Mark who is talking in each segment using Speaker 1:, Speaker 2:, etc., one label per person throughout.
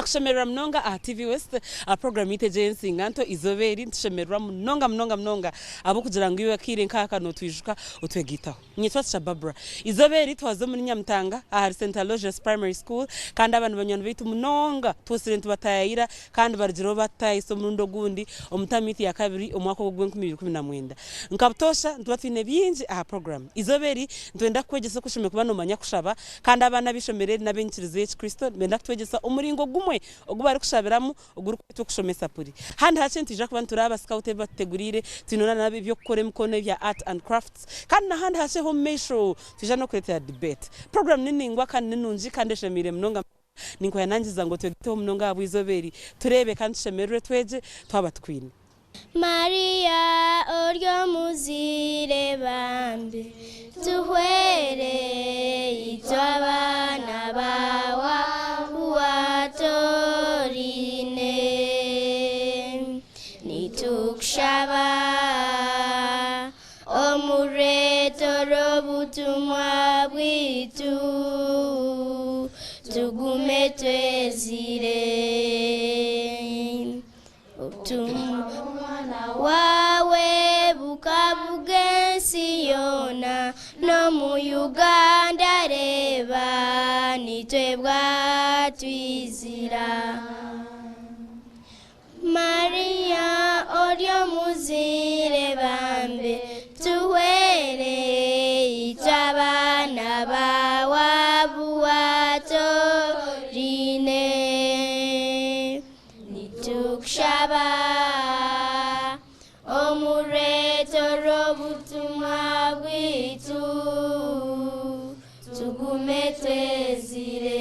Speaker 1: Nakushemererwa munonga aha TV West aha program yaitu egi ey'ensinganto eizooba eri nitushemererwa munonga munonga munonga ahabw'okugira ngu iwe akaire nk'aka notwijuka otwegaitaho. Nyetwa Teacher Barbra. Eizooba eri twaza omuri Nyamutanga ahari Saint Aloysius Primary School kandi aba ni banywani baitu munonga twosire nitubataayayira kandi barugireho baatutaayayisa omurundi ogundi omu taamu yaitu ya kabiri omwaka ogu ogw'enkumi ibiri ikumi na mwenda. Nka butoosha nituba twine bingi aha puroguraamu. Eizooba eri nitwenda kukwegyesa oku oshemereire kuba noomanya kushaba kandi abaana ab'eishomero eri n'ab'enyikiriza y'Ekikristo nibenda kutwegyesa omuringo gumwe ogu barikushabiramu ogurikwetwa okushoma esapuri. Handi hakye nitwija kuba nituraaba sikauti ebi batuteguriire, twine na n'eby'okukora emikono ebya art and crafts kandi n'ahandi hakye h'omu maisho nitwija n'okureetera debate. Puroguraamu ni naingwa kandi ni nungi kandi eshemeire munonga. Ninkwehanangiriza ngu otwegaiteho munonga ahabw'eizooba eri, tureebe kandi tushemererwe twegye twaba tukwine.
Speaker 2: Maria ori omuzaire bambi, tuhwere itwe abaana baawe abu watoraine. Nitukushaba Omureetore obutumwa bwaitu, tugume twezire. Obutumwa bw'Omwana waawe bukabuga ensi yoona, n'omu Uganda reeba nitwe bwatwizira. Maria ori omuzaire bambe, tuhwere itwe abaana baawe abu watoraine. Nitukushaba omureeto rw'obutumwa bwaitu, tugume twezire.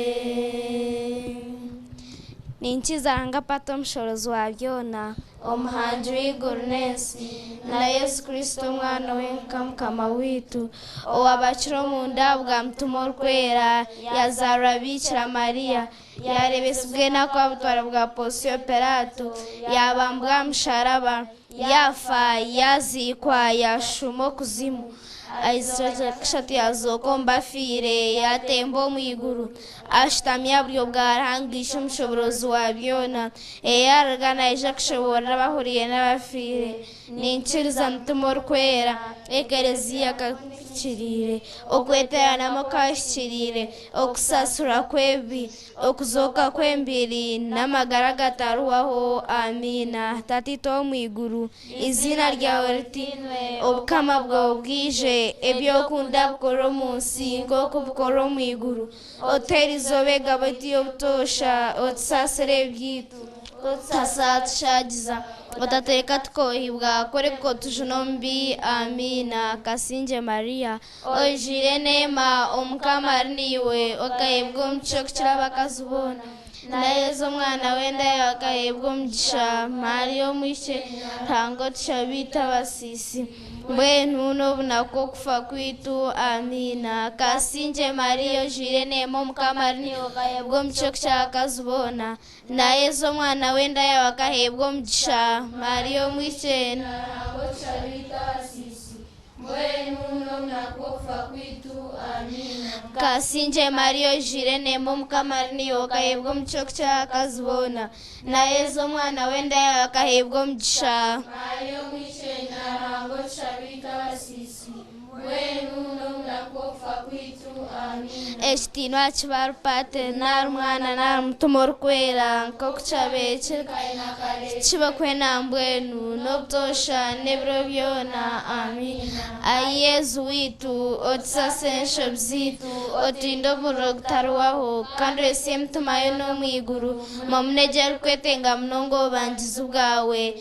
Speaker 3: Ninkiza Ruhanga Paata omushorozi wa byona, Omuhangi w'eiguru n'ensi, na Yesu Kristo Omwana wenka Mukama waitu, owabakire omu nda bwa Mutima Orikwera, yazaarwa Biikira Mariya, yaareebesibwa enaku aha butware bwa Pontio Pilaato, yaabambwa aha musharaba, yaafa, yaaziikwa, yaashuuma okuzimu, aha izooba rya kashatu yaazooka omu bafiire, yaatemba omu iguru, ashutami aha buryo bwa Ruhanga Ishe Omushoboorozi wa byona, ei ariga naija kushoboorora abahuriire n'abafiire. Ninkiriza Mutima Orikwera, Ekereziya Akahikiriire, okweteeranamu okahikiriire, okusaasirwa kw'ebibi, okuzooka kw'emibiri, n'amagara agatahwaho. Amiina. Tataitwe ow'omu iguru, eiziina ryawe ritiinwe, obukama bwawe bwije, ebi okunda bikorwe omu nsi nk'oku bikorwa omu iguru. Otuhe erizooba egabo yaitu y'obutoosha, otusaasire ebibi byaitu, nk'oku tusaagiza, otatureka tukohibwa, kureka otujune omu bibi. Amiina. Kasingye Maria, oijwire eneema, Omukama ari naiwe, okaheebwa omugisha okukira abakazi boona, na Yesu omwana w'enda yaawe akaheebwa omugisha. Maria omwishiki, Ruhanga otushabire itwe abasiisi, Mbwenu n'obunaku bw'okufa kwaitu. Amiina. Kasingye Maria, ojwire eneema, Omukama ari naiwe, okaheebwa omugisha okukira abakazi boona, na Yesu omwana w'enda yaawe akaheebwa omugisha. Maria omwishiki, Ruhanga otushabire itwe abasiisi, mbwenu n'obunaku bw'okufa kwaitu. Amiina. Kasingye Maria, ojwire eneema, Omukama ari naiwe, okaheebwa omugisha okukira abakazi boona, Na Yesu omwana w'enda yaawe akaheebwa omugisha.
Speaker 2: Maria omwishwena, Ruhanga otushabire itwe abasiisi, mbwenu n'omunaku gw'okufa kwaitu. Amiina.
Speaker 3: Ekitiinwa kibe ahari Paateri, n'ahari Mwana, n'ahari Mutima Orikwera, nk'oku kyabaire kiri
Speaker 2: kare na kare,
Speaker 3: kibe kwe na mbwenu, n'obutoosha, n'ebiro byona. Amiina. Ai Yesu waitu, otusaasire enshobi zaitu, oturinde omuriro ogutariwaho, kandi ohitsye emitima yoona omu iguru, Mamunegye arikwetenga munonga obubangizi bwawe.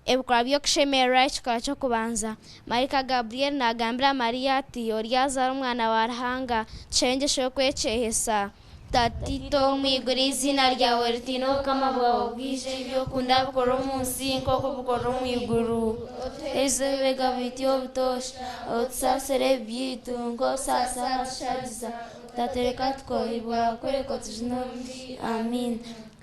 Speaker 3: Ebikorwa by'okushemererwa Ekikorwa ky'okubanza, Maraika Gabrieli naagambira Mariya ati, Oryazaara omwana wa Ruhanga. Tushabe engyesho y'okwekyehesa. Tataitwe ow'omu iguru, eiziina ryawe ritiinwe, Obukama bwawe bwije, ebi okunda bikorwe omu nsi nk'oku bikorwa omu iguru.
Speaker 2: Otuhe eizooba egabo yaitu y'obutoosha, otusaasire ebibi byaitu nk'oku tusaasira abatushagiza, Otatureka tukohibwa, kureka otujune obubi. Amiina.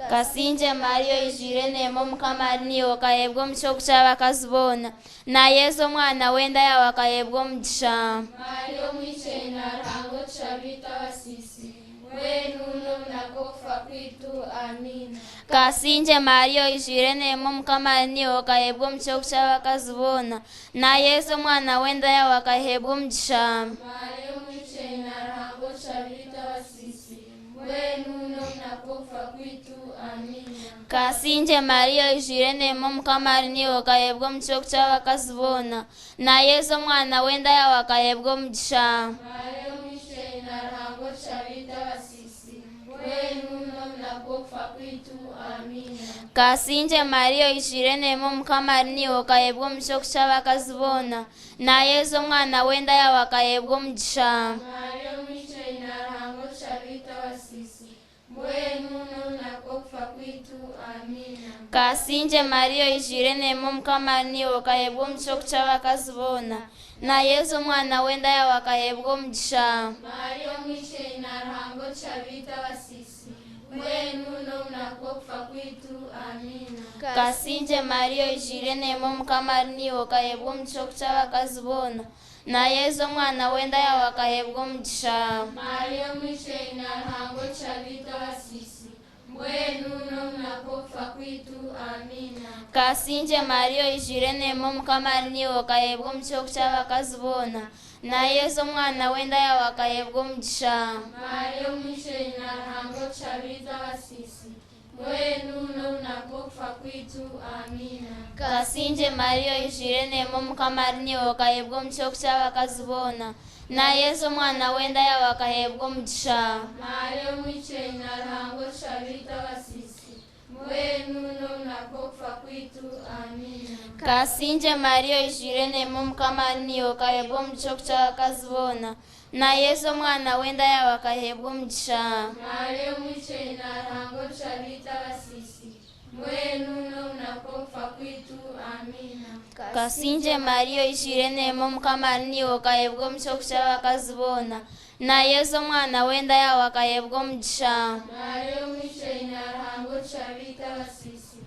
Speaker 4: Kasingye Maria oijwire eneema Omukama ari naiwe, okaheebwa omugisha okukira abakazi boona, na Yesu omwana w'enda yaawe akaheebwa omugisha.
Speaker 2: Maria Omwikyena, Ruhanga otushabire itwe abasiisi, mbwenu n'obunaku bw'okufa kwaitu. Amiina.
Speaker 4: Kasingye Mariya oijwire eneema, Omukama ari naiwe, okaheebwa omugisha okukira abakazi boona, na Yesu omwana w'enda yaawe akaheebwa omugisha.
Speaker 2: Mariya omwishiki na Ruhanga otushabire itwe abasiisi, mbwenu n'obunaku bw'okufa kwaitu. Amiina.
Speaker 4: Kasingye Mariya oijwire eneema, Omukama ari naiwe, okaheebwa omugisha okukira abakazi boona, na Yesu omwana w'enda yaawe akaheebwa omugisha.
Speaker 2: Mariya omwishiki na Ruhanga otushabire itwe abasiisi, mbwenu n'obunaku bw'okufa kwaitu. Amiina.
Speaker 4: Kasingye Mariya oijwire eneema, Omukama ari naiwe, okaheebwa omugisha okukira abakazi boona, na Yesu omwana w'enda yaawe akaheebwa omugisha.
Speaker 2: Mariya omwishiki na Ruhanga otushabire itwe abasiisi, mbwenu n'obunaku bw'okufa kwaitu. Amiina.
Speaker 4: Kasingye Mariya oijwire eneema, Omukama ari naiwe, okaheebwa omugisha okukira abakazi boona, na Yesu omwana w'enda yaawe akaheebwa omugisha.
Speaker 2: Mariya omwishiki na Ruhanga otushabire itwe abasiisi, mbwenu n'obunaku bw'okufa kwaitu. Amiina.
Speaker 4: Kasingye Mariya oijwire eneema, Omukama ari naiwe, okaheebwa omugisha okukira abakazi boona, na Yesu omwana w'enda yaawe akaheebwa omugisha.
Speaker 2: Mariya omwishiki na Ruhanga otushabire itwe abasiisi, mbwenu n'obunaku bw'okufa kwaitu. Amiina.
Speaker 4: Kasingye Mariya oijwire eneema, Omukama ari naiwe, okaheebwa omugisha okukira abakazi boona, na Yesu omwana w'enda yaawe akaheebwa omugisha.
Speaker 2: Mariya omwishiki na Ruhanga otushabire itwe abasiisi, mbwenu n'obunaku bw'okufa kwaitu. Amiina.
Speaker 4: Kasingye Mariya oijwire eneema, Omukama ari naiwe, okaheebwa omugisha okukira abakazi boona, na Yesu omwana w'enda yaawe akaheebwa omugisha.
Speaker 2: Mariya omwishiki na Ruhanga otushabire itwe abasiisi, mbwenu n'obunaku bw'okufa kwaitu. Amiina.
Speaker 4: Kasingye Mariya oijwire eneema, Omukama ari naiwe, okaheebwa omugisha okukira abakazi boona, na Yesu omwana w'enda yaawe akaheebwa omugisha.
Speaker 2: Mariya omwishiki na Ruhanga otushabire itwe abasiisi, mbwenu n'obunaku bw'okufa kwaitu. Amiina.
Speaker 4: Kasingye Mariya oijwire eneema, Omukama ari naiwe, okaheebwa omugisha okukira abakazi boona, na Yesu omwana w'enda yaawe akaheebwa omugisha.
Speaker 2: Mariya omwishiki na Ruhanga otushabire itwe abasiisi,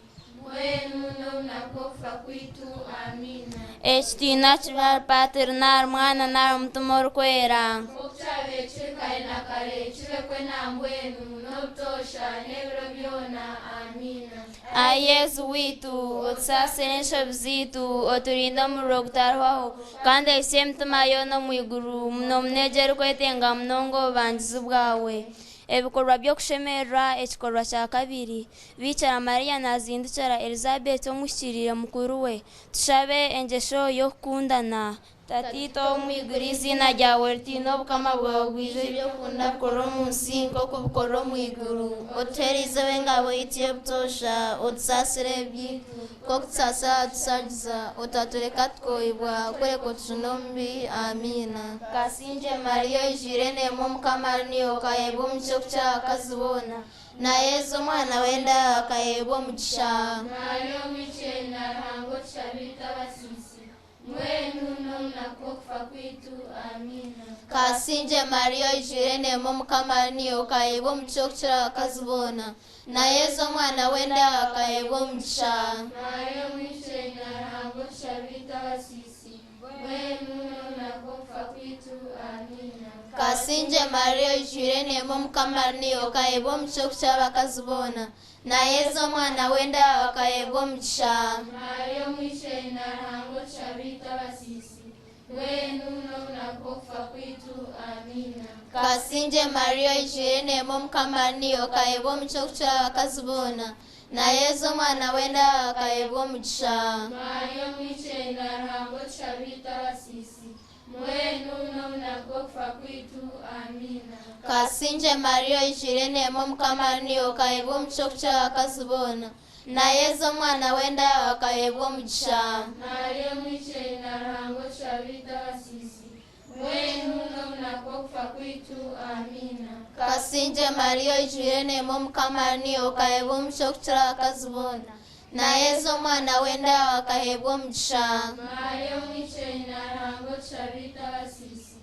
Speaker 2: mbwenu n'obunaku bw'okufa kwaitu. Amiina.
Speaker 4: Ekitiina kibe ahari Patiri n'ahari Mwana n'ahari Mutima Orikwera.
Speaker 2: Nk'oku kyabaire kiri kare na kare, kibekwe na mbwenu n'obutoosha n'ebiro byona. Amiina.
Speaker 4: Ai Yesu waitu, otusaasire enshobi zaitu, oturinde omuriro ogutarihoaho, kandi ohitsye emitima yoona omu iguru, muno erikwetenga munonga obubangizi bwawe. Ebikorwa by'okushemererwa ekikorwa kya kabiri, Bikira Mariya naazindukira Elizaabeeti omuhikiriire mukuru we. Tushabe engyesho y'okukundana. Tataitwe ow'omu iguru, eiziina ryawe ritiinwe, obukama bwawe bwije,
Speaker 3: Eby'okukunda bikorwa omu nsi nk'oku bikorwa omu iguru. Otuheereze engabo yaitu y'obutoosha, otusaasire ebyaitu nk'oku tusaasira abatusagiza, otatureka tukohibwa, kureka otujune omu bibi. Amiina.
Speaker 4: Kasingye Mariya oijwire eneema, Omukama ari naiwe, okaheebwa omugisha okukira abakazi boona,
Speaker 3: Na Yesu omwana w'enda yawe akaheebwa omugisha.
Speaker 2: Mariya omwishiki na Ruhanga otushabire itwe abasiisi, mbwenu n'obunaku bw'okufa kwaitu. Amiina.
Speaker 3: Kasingye Mariya oijwire eneema, Omukama ari naiwe, okaheebwa omugisha okukira abakazi boona, na Yesu omwana w'enda yawe akaheebwa omugisha.
Speaker 2: Mariya omwishiki na Ruhanga otushabire itwe abasiisi, mbwenu n'obunaku bw'okufa kwaitu. Amiina.
Speaker 3: Kasingye Mariya oijwire eneema, Omukama ari naiwe, okaheebwa omugisha okukira abakazi boona, na Yesu omwana w'enda yawe akaheebwa omugisha.
Speaker 2: Mariya omwishiki na Ruhanga otushabire itwe abasiisi, mbwenu n'obunaku bw'okufa kwaitu. Amiina.
Speaker 3: Kasingye Mariya oijwire eneema, Omukama ari naiwe, okaheebwa omugisha okukira abakazi boona, na Yesu omwana w'enda yawe akaheebwa omugisha.
Speaker 2: Mariya omwishiki na Ruhanga otushabire itwe abasiisi, mbwenu n'obunaku bw'okufa kwaitu. Amiina.
Speaker 3: Kasingye Mariya oijwire eneema, Omukama ari naiwe, okaheebwa omugisha okukira abakazi boona, na Yesu omwana w'enda yawe akaheebwa omugisha.
Speaker 2: Mariya omwishiki na Ruhanga otushabire itwe abasiisi, mbwenu n'obunaku bw'okufa kwaitu. Amiina.
Speaker 3: Kasingye Mariya oijwire eneema, Omukama ari naiwe, okaheebwa omugisha okukira abakazi boona, na Yesu omwana w'enda yawe akaheebwa omugisha.
Speaker 2: Mariya omwishiki na Ruhanga otushabire itwe abasiisi,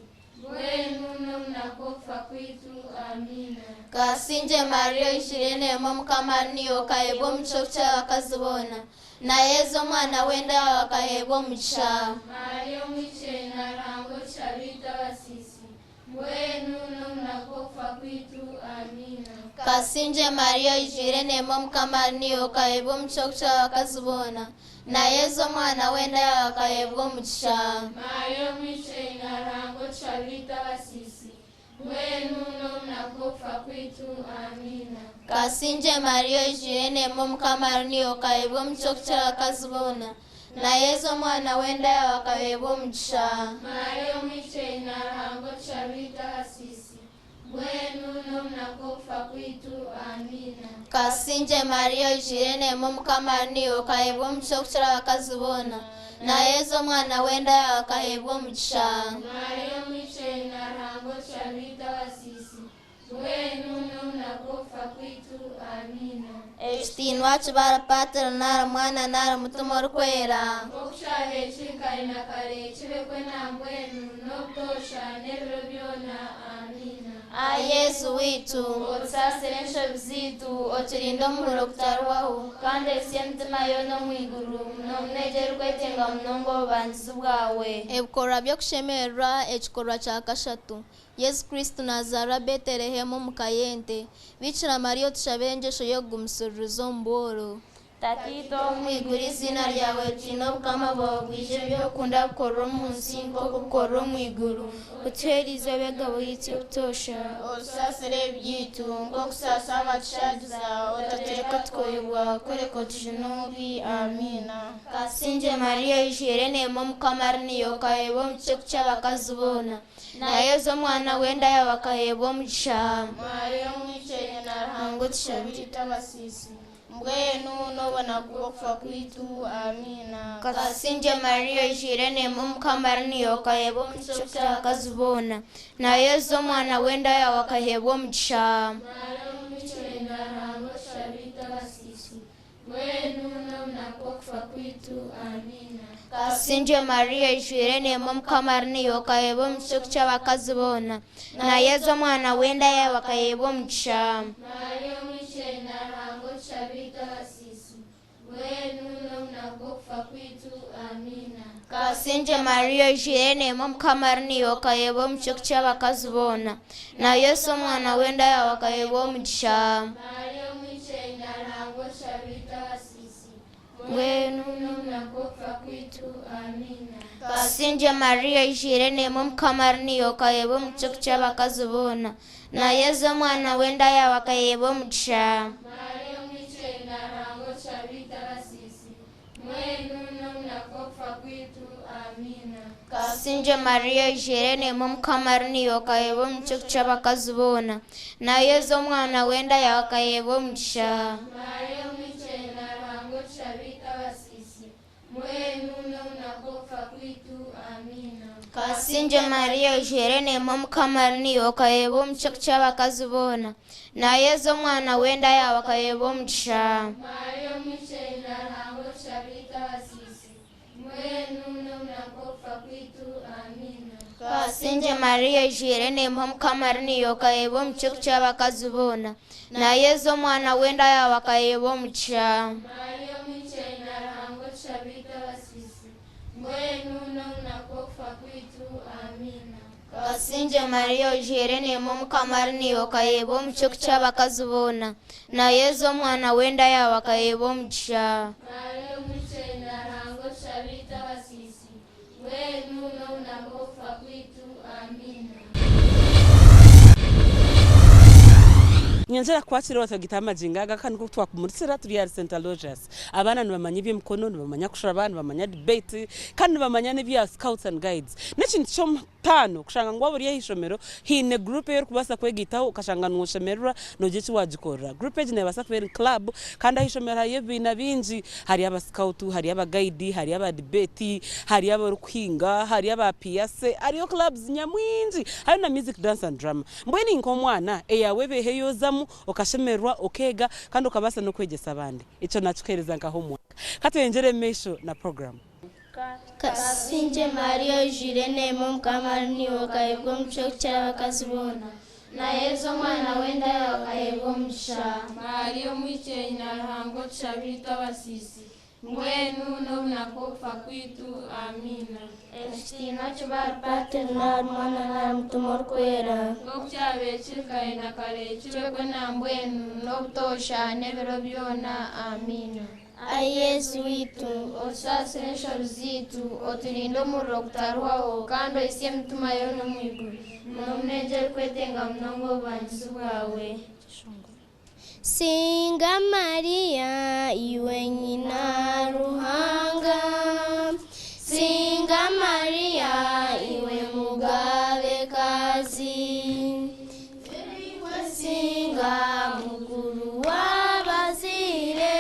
Speaker 2: mbwenu n'obunaku bw'okufa kwaitu. Amiina.
Speaker 3: Kasingye Mariya oijwire eneema, Omukama ari naiwe, okaheebwa omugisha okukira abakazi boona, na Yesu omwana w'enda yawe akaheebwa omugisha.
Speaker 2: Mariya omwishiki na Ruhanga otushabire itwe abasiisi, Mbwenu n'omunaku gw'okufa kwaitu. Amiina.
Speaker 4: Kasingye Mariya oijwire eneema, Omukama ari naiwe, okaheebwa omugisha okukira abakazi boona, na Yesu omwana w'enda yaawe akaheebwa omugisha.
Speaker 2: Mariya omwishiki na Ruhanga otushabire itwe abasiisi, mbwenu n'omunaku gw'okufa kwaitu. Amiina.
Speaker 4: Kasingye Mariya oijwire eneema, Omukama ari naiwe, okaheebwa omugisha okukira abakazi boona, na Yesu omwana w'enda yaawe akaheebwa omugisha.
Speaker 2: Mariya omwishiki na Ruhanga otushabire itwe abasiisi, mbwenu n'omunaku gw'okufa kwaitu. Amiina.
Speaker 4: Kasingye Mariya oijwire eneema, Omukama ari naiwe, okaheebwa omugisha okukira abakazi boona, na Yesu omwana w'enda yaawe akaheebwa omugisha.
Speaker 2: Mariya omwishiki na Ruhanga otushabire itwe abasiisi, mbwenu n'omunaku gw'okufa kwaitu. Amiina.
Speaker 4: Ekitiinwa kibe ahari Patiri n'ahari Mwana n'ahari Mutima Orikwera.
Speaker 2: Nk'oku kyabaire kiri kare na kare, kibekwe na mbwenu n'obutoosha n'ebiro byona. Amiina.
Speaker 4: Ai Yesu waitu,
Speaker 3: Otusaasire enshobi zaitu, oturinde omuriro gutariwaho, kandi ohitsye emitima yoona omu iguru, n'omunegyere orikwetenga munonga obubandizi bwawe.
Speaker 4: Ebikorwa by'okushemererwa ekikorwa kya kashatu, Yesu Kristo nazaarwa Betelehemu omu ka y'ente. Biikira Mariya otushabire engyesho y'okugumisiririza omu bworo.
Speaker 3: Tataitwe ow'omu iguru, eiziina ryawe ritiinwe, obukama bwawe bwije, ebi okukunda bikorwe omu nsi nk'oku bikorwa omu iguru. Otuheereze ebigabo yaitu obutoosha.
Speaker 2: Otusaasire ebibi byaitu nk'okusaasa abatushagiza, otatureka tukoyibwa, kureka otujune omubi. Amiina.
Speaker 4: Kasingye Mariya oijwire eneema, Omukama ari naiwe, okaheebwa omugisha okukira abakazi boona, na Yesu omwana w'enda yaawe akaheebwa omugisha.
Speaker 2: Mariya omwishiki na Ruhanga otushabire itwe abasiisi, mbwenu n'obunaku bw'okufa kwaitu. Amiina.
Speaker 4: Kasingye Mariya oijwire eneema, Omukama ari naiwe, okaheebwa omugisha okukira abakazi boona, na Yesu omwana w'enda yaawe akaheebwa omugisha.
Speaker 2: Mariya omwishiki na Ruhanga otushabire itwe abasiisi, mbwenu n'obunaku bw'okufa kwaitu. Amiina.
Speaker 4: Kasingye Mariya oijwire eneema, Omukama ari naiwe, okaheebwa omugisha okukira abakazi boona, na Yesu omwana w'enda yaawe akaheebwa omugisha.
Speaker 2: Mariya omwishiki na Ruhanga otushabire itwe abasiisi, mbwenu n'obunaku bw'okufa kwaitu. Amiina.
Speaker 4: Kasingye Mariya oijwire eneema, Omukama ari naiwe, okaheebwa omugisha okukira abakazi boona, na Yesu omwana w'enda yaawe akaheebwa omugisha.
Speaker 2: Mariya omwishiki na Ruhanga otushabire itwe abasiisi,
Speaker 4: Mbwenu
Speaker 2: n'obunaku bw'okufa kwaitu. Amiina.
Speaker 4: Kasingye Mariya oijwire eneema, Omukama ari naiwe, okaheebwa omugisha okukira abakazi boona, na Yesu omwana w'enda yaawe akaheebwa omugisha.
Speaker 2: Mariya omwishiki na Ruhanga otushabire itwe abasiisi, mbwenu n'obunaku bw'okufa kwaitu. Amiina.
Speaker 4: Kasingye Mariya oijwire eneema, Omukama ari naiwe, okaheebwa omugisha okukira abakazi boona, na Yesu omwana w'enda yaawe akaheebwa omugisha.
Speaker 2: Mariya omwishiki na Ruhanga otushabire itwe abasiisi, mbwenu n'obunaku bw'okufa kwaitu. Amiina.
Speaker 4: Kasingye Mariya oijwire eneema, Omukama ari naiwe, okaheebwa omugisha okukira abakazi boona, na Yesu omwana w'enda yaawe akaheebwa omugisha.
Speaker 2: Mariya omwishiki na Ruhanga otushabire itwe abasiisi, mbwenu n'obunaku bw'okufa kwaitu. Amiina.
Speaker 4: Kasingye Mariya oijwire eneema, Omukama ari naiwe, okaheebwa omugisha okukira abakazi boona, na Yesu omwana w'enda yaawe akaheebwa omugisha.
Speaker 2: Mariya omwishiki na Ruhanga otushabire itwe abasiisi, mbwenu n'obunaku bw'okufa kwaitu. Amiina.
Speaker 4: Kasingye Mariya oijwire eneema, Omukama ari naiwe, okaheebwa omugisha okukira abakazi boona, na Yesu omwana w'enda yaawe akaheebwa omugisha.
Speaker 2: Mariya omwishiki na Ruhanga otushabire itwe abasiisi, mbwenu n'obunaku bw'okufa kwaitu. Amiina.
Speaker 1: Nyenjera kukwakira watagita amajinga aga kandi nkoku twakumurisira turi ahari St Aloysius. Abaana nibamanya eby'emikono, nibamanya kushaba, nibamanya debate kandi nibamanya n'ebya scouts and guides. N'ekintu ky'omutaano kushanga ngu waaba ori aha ishomero haine group ei orikubaasa kwegaitaho okashanga noshemererwa noogira eki waagikorera. Group egi neebaasa kuba eri club kandi aha ishomero hariyo ebibiina bingi, hariyo aba scout, hariyo aba guide, hariyo aba debate, hariyo abarikuhinga, hariyo aba PSA, hariyo clubs nyamwingi, hariyo na music, dance and drama. Mbwenu nk'omwana eyaawe ebeho ei ozamu okashemererwa, okeega kandi okabaasa n'okwegyesa abandi. Ekyo naakikuheereza nka homework. Ka tweyongyere omu maisho na program.
Speaker 3: Kasingye Mariya oijwire eneema, Omukama ari naiwe, okaheebwa omugisha okukira abakazi boona, na Yesu omwana w'enda yaawe akaheebwa omugisha.
Speaker 2: Mariya omwishiki na Ruhanga otushabire itwe abasiisi,
Speaker 3: Mbwenu n'obunaku bw'okufa kwaitu. Amiina.
Speaker 2: Ekitiinwa kibe ahari Patiri n'ahari Mwana n'ahari Mutima Orikwera.
Speaker 3: Nk'oku kyabaire kiri kare na kare, kibekwo na mbwenu, n'obutoosha, n'ebiro byona. Amiina.
Speaker 2: Ai Yesu waitu,
Speaker 3: Otusaasire enshobi zaitu, oturinde omuriro gutaruhwaho, kandi ohitsye emitima yoona omu iguru, n'omunonga erikwetenga munonga obubangizi bwawe.
Speaker 2: Singa Mariya iwe nyina Ruhanga, Singa Mariya iwe mugabekazi, Iwe singa mukuru w'abazaire,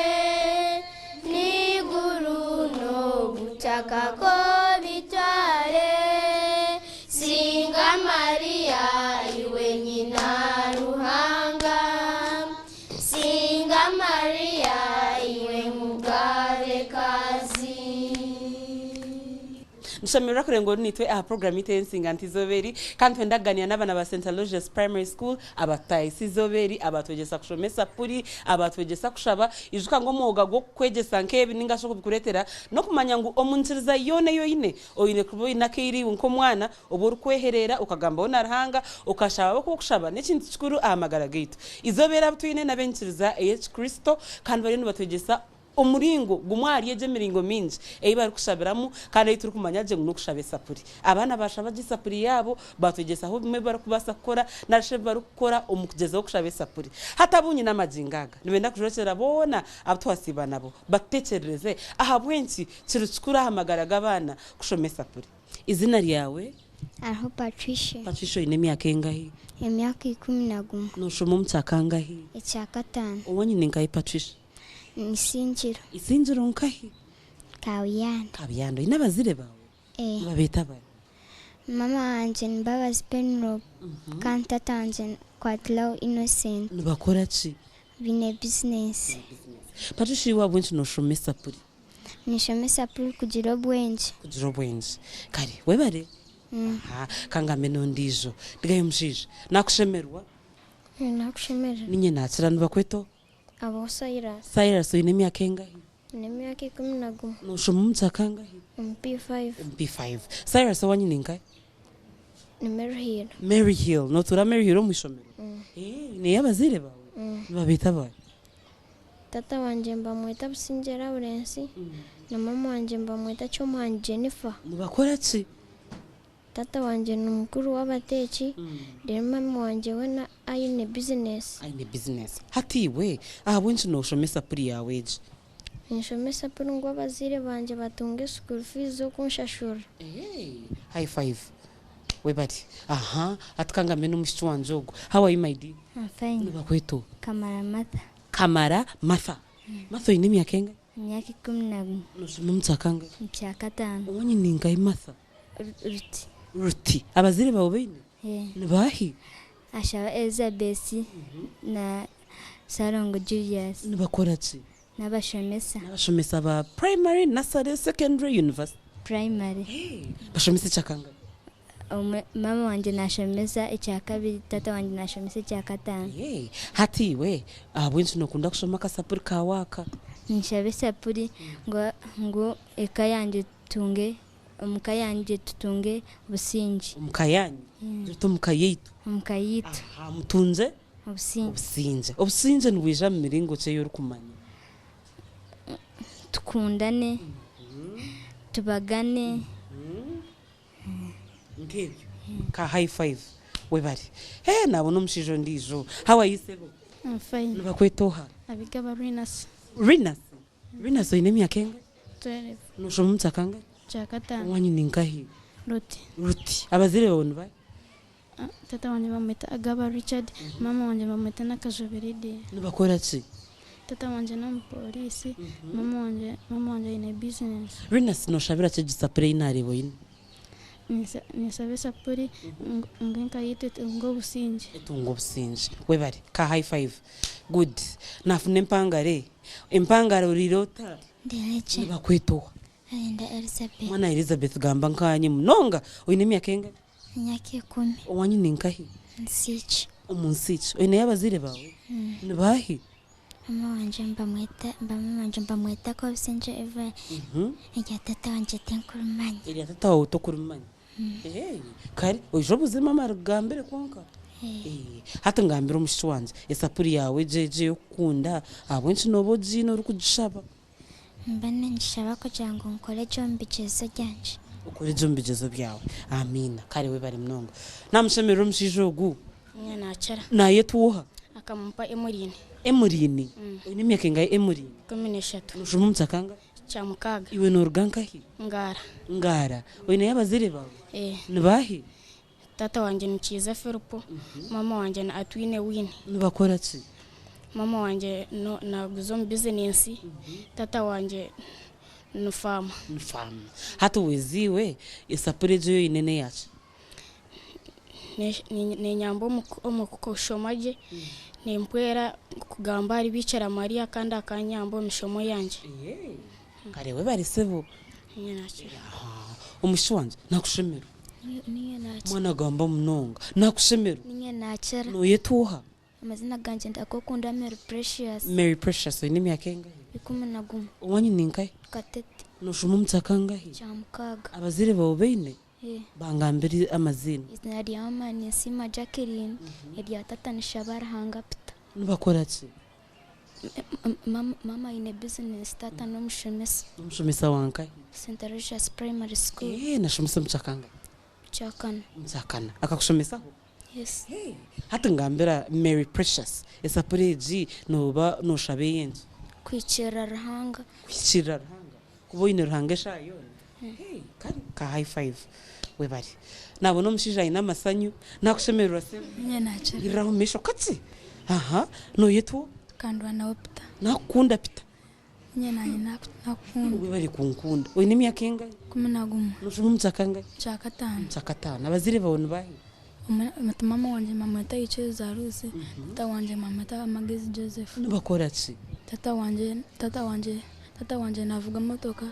Speaker 2: N'iguru n'obutaka ko bitware, Singa Mariya iwe nyina Ruhanga, Singa Mariya iwe mugabekazi.
Speaker 1: Nshemererwa kurenga oru nitwe aha program yaitu ey'ensinga nti izooba eri kandi twenda kuganira n'abaana ba St Aloysius Primary School abatutahisa izooba eri abatwegyesa kushoma esapuri abatwegyesa kushaba. Ijuka ngu omwoga gw'okukwegyesa nk'ebi ninga shi okubikureetera n'okumanya ngu omu nyikiriza yoona ei oine, oine kuba oine akaire iwe nk'omwana obu orikwehereera okagambaho na Ruhanga okashaba ahabw'okuba okushaba n'ekintu kikuru aha magara gaitu. Izooba eri abu twine n'ab'enyikiriza ey'ekikristo kandi bariyo nibatwegyesa omuringo gumwe ahari egyo emiringo mingi ei barikushabiramu kandi ei turikumanya gye ngu n'okushaba esapuri. Abaana baashaba gye esapuri yaabo, batwegyesaho ebimwe ebi barikubaasa kukora nari shi ebi barikukora omu kugyezaho kushaba esapuri. Hati abu nyine amagingo aga nibenda kujwekyera boona abu twasiiba nabo batutekyerereze ahabw'enki kiri kikuru aha magara g'abaana kushoma esapuri. Eizina ryawe?
Speaker 5: Hariho Patricia.
Speaker 1: Patricia oine emyaka engahi?
Speaker 5: Emyaka 11.
Speaker 1: Nooshoma omu kya kangahi?
Speaker 5: Ekya kataano.
Speaker 1: Owanyu ni nkahi Patricia?
Speaker 5: Isingiro.
Speaker 1: Isingiro nkahi?
Speaker 5: Kabuyanda.
Speaker 1: Kabuyanda. Oine abazaire baawe?
Speaker 5: Ee.
Speaker 1: Nibabeeta bari?
Speaker 5: Mama wangye ni Mbabazi Penelope kandi tata wangye ni Kwatiraho Innocent.
Speaker 1: Nibakora ki?
Speaker 5: Baine bizinesi.
Speaker 1: Patricia iwe ahabw'enki nooshoma esapuri?
Speaker 5: Ninshoma esapuri kugira obwengye.
Speaker 1: Kugira obwengye. Kare webare. Aha, kangambe n'ondiijo. Ndigayo omushaija. Nakushemerwa?
Speaker 6: Nakushemererwa.
Speaker 1: Niinye naakira nibakweta oha?
Speaker 6: Abaho Silas.
Speaker 1: Silas oine emyaka engahi?
Speaker 6: Nyine emyaka 11.
Speaker 1: Nooshoma omu kya kangahi?
Speaker 6: Omu P5.
Speaker 1: Omu P5. Silas owanyu ni nkahi?
Speaker 6: Ni Mary Hill.
Speaker 1: Mary Hill. Nootuura Mary Hill omu ishomero? Ee, oineyo abazaire baawe? Nibabeeta bari?
Speaker 6: Tata wangye nibamweta Busingye Lawrence na mama wangye nibamweta Kyomuhangi Jennifer.
Speaker 1: Nibakora ki?
Speaker 6: Tata wangye ni mukuru w'abateeki, reero mama wangye we aine bizinesi.
Speaker 1: Aine bizinesi. Hati iwe ahabw'enki nooshoma esapuri yaawe egi?
Speaker 6: Ninshoma esapuri ngu abazaire bangye batunge school fees z'okunshashurira.
Speaker 1: High five. Webare. Aha, hati kangambe n'omwishiki wangye ogu. How are you my dear?
Speaker 5: I'm fine.
Speaker 1: Nibakweta oha?
Speaker 5: Kamara Martha.
Speaker 1: Kamara Martha. Martha oine emyaka engahi?
Speaker 5: Emyaka 11.
Speaker 1: Nooshoma omu kya kangahi?
Speaker 5: Omu kya kataano.
Speaker 1: Owanyu ni nkahi Martha?
Speaker 5: Ruti.
Speaker 1: Ruti. Abazaire baawe obaine?
Speaker 5: Ee.
Speaker 1: Ni baahi?
Speaker 5: Ashaba Elizabeth na Salongo Julius.
Speaker 1: Nibakora ki?
Speaker 5: N'abashomesa.
Speaker 1: N'abashomesa ba primary, nursery, secondary, university?
Speaker 5: Primary.
Speaker 1: Bashomesa ekya kangahi?
Speaker 5: Mama wangye naashomesa ekya kabiri, tata wangye naashomesa ekya kataano.
Speaker 1: Hati iwe ahabw'enki nookunda kushoma akasapuri kaawe aka?
Speaker 5: Ninshaba esapuri ngu eka yangye tutunge, omuka yangye tutunge obusingye.
Speaker 1: Omuka yaanyu? Gira oti omuka yaitu.
Speaker 5: Omuka yaitu.
Speaker 1: Aha, mutungye?
Speaker 5: Obusingye.
Speaker 1: Obusingye. Obusingye nibwija mu miringo ki ei orikumanya?
Speaker 5: Tukundane, tubagane.
Speaker 1: Nk'ebyo. Ka high five. Webare. Hee naabona omushaija ondiijo. How are you sebo?
Speaker 7: I'm fine.
Speaker 1: Nibakweta oha?
Speaker 7: Abigaba Rinas.
Speaker 1: Rinas? Rinas oine emyaka engahi?
Speaker 7: 12.
Speaker 1: Nooshoma omu kya kangahi?
Speaker 7: Kya kataano.
Speaker 1: Owanyu ni nkahi?
Speaker 7: Ruti.
Speaker 1: Ruti. Abazaire baawe ni baahi?
Speaker 7: Tata wangye bamweta Agaba Richard, mama wangye bamweta Nakajobe Lydia.
Speaker 1: Nibakora ki?
Speaker 7: Tata wangye n'omupoliisi, mama wangye aine bizinesi.
Speaker 1: Rinas nooshabira ki egi sapuri ei naareeba oine?
Speaker 7: Ninshaba esapuri ngu enka yaitu etunge obusingye.
Speaker 1: Etunge obusingye. Webare. Ka high five. Good. Naafuna empangare. Empangare oriire ota?
Speaker 5: Ndiregye.
Speaker 1: Nibakweta oha?
Speaker 5: Arinda Elizabeth.
Speaker 1: Mwana Elizabeth gamba nkaanye munonga. Oine emyaka engahi?
Speaker 5: Emyaka 10.
Speaker 1: Owanyu ni nkahi?
Speaker 5: Nsiiki.
Speaker 1: Omu Nsiiki. Oineyo abazaire baawe? Ni baahi?
Speaker 5: Mama wangye nibamweta mama wangye nibamweta Kobusingye Eva erya tata wangye tinkurimanya.
Speaker 1: Erya tata waawe tokurimanya? Kare oije obuuze maama arikugambire kwonka. Hati ngambira omwishiki wangye esapuri yaawe egyo egyo ey'okukunda ahabw'enki nooba ogiine orikugishaba?
Speaker 5: Nimba ningishaba kugira ngu nkore gye omu bigyezo byangye.
Speaker 1: Okore gye omu bigyezo byawe. Amiina. Kare webare munonga. Namushemerera omushaija ogu.
Speaker 7: Niinye naakira.
Speaker 1: Naayetwa oha?
Speaker 7: Akampa Emurine.
Speaker 1: Emurine? Oine emyaka engahi Emurine?
Speaker 7: 13.
Speaker 1: Noshoma omu kyakangahi?
Speaker 7: Kyamukaaga.
Speaker 1: Iwe nooruga nkahi?
Speaker 7: Ngara.
Speaker 1: Ngara. Oineyo abazaire baawe?
Speaker 7: Ee.
Speaker 1: Ni baahi?
Speaker 7: Taata wangye ni Kiiza Philip, maama wangye ni Atwine Winnie.
Speaker 1: Nibakora ki?
Speaker 7: Maama wangye naaguza omu bizinensi, taata wangye ni faama.
Speaker 1: Ni faama. Hati weeza iwe esapuri egyo ei oine n'eyaaki?
Speaker 7: Nenyamba omu kushoma gye, nempwera kugamba ahari Bikira Maria kandi akanyamba omu mishomo yangye.
Speaker 1: Kare webare sebo. Omwishiki wangye nakushemerwa. Mwana gamba munonga. Nakushemerwa.
Speaker 5: Niinye naakira.
Speaker 1: Noyetwa oha?
Speaker 5: Amazina gangye ndagakunda Mary Precious.
Speaker 1: Mary Precious oine emyaka engahi?
Speaker 5: 11.
Speaker 1: Owanyu ni nkahi?
Speaker 5: Katete.
Speaker 1: Noshoma omu kyakangahi?
Speaker 5: Kyamukaaga.
Speaker 1: Abazaire baawe obaine?
Speaker 5: Ee.
Speaker 1: Bangambire amaziina.
Speaker 5: Eizina rya maama ni Nsiima Jacqueline, erya taata ni Shabaruhanga Peter.
Speaker 1: Nibakora ki?
Speaker 5: Maama aine bizinesi, taata n'omushomesa.
Speaker 1: N'omushomesa wa nkahi?
Speaker 5: St. Aloysius Primary School.
Speaker 1: Ee, nashomesa omu kyakangahi?
Speaker 5: Kyakana.
Speaker 1: Omu kyakana. Akakushomesaho?
Speaker 5: Yes.
Speaker 1: Hati ngambira Mary Precious, esapuri egi nooba nooshaba ey'enki?
Speaker 5: Kuhikiirira Ruhanga.
Speaker 1: Kuhikiirira Ruhanga? Kuba oine Ruhanga eshaaha yoona? Kare, ka high five. Webare. Naabona omushaija aine amasanyu, naakushemererwa sebo.
Speaker 7: Niinye naakira.
Speaker 1: Irira omu maisho kakye. Aha, nooyetwa oha?
Speaker 7: Kandwanaho Peter.
Speaker 1: Naakukunda Peter.
Speaker 7: Niinye naanye nakukunda.
Speaker 1: Webare kunkunda. Oine emyaka engahi?
Speaker 7: 11.
Speaker 1: Noshoma omu kyakangahi?
Speaker 7: Kyakataano.
Speaker 1: Omu kyakataano. Abazaire baawe ni baahi?
Speaker 7: Maama wangye nibamweta Ikiriza Ruth, taata wangye nibamweta Magezi Joseph.
Speaker 1: Nibakora ki?
Speaker 7: Taata wangye taata wangye taata wangye naavuga motoka,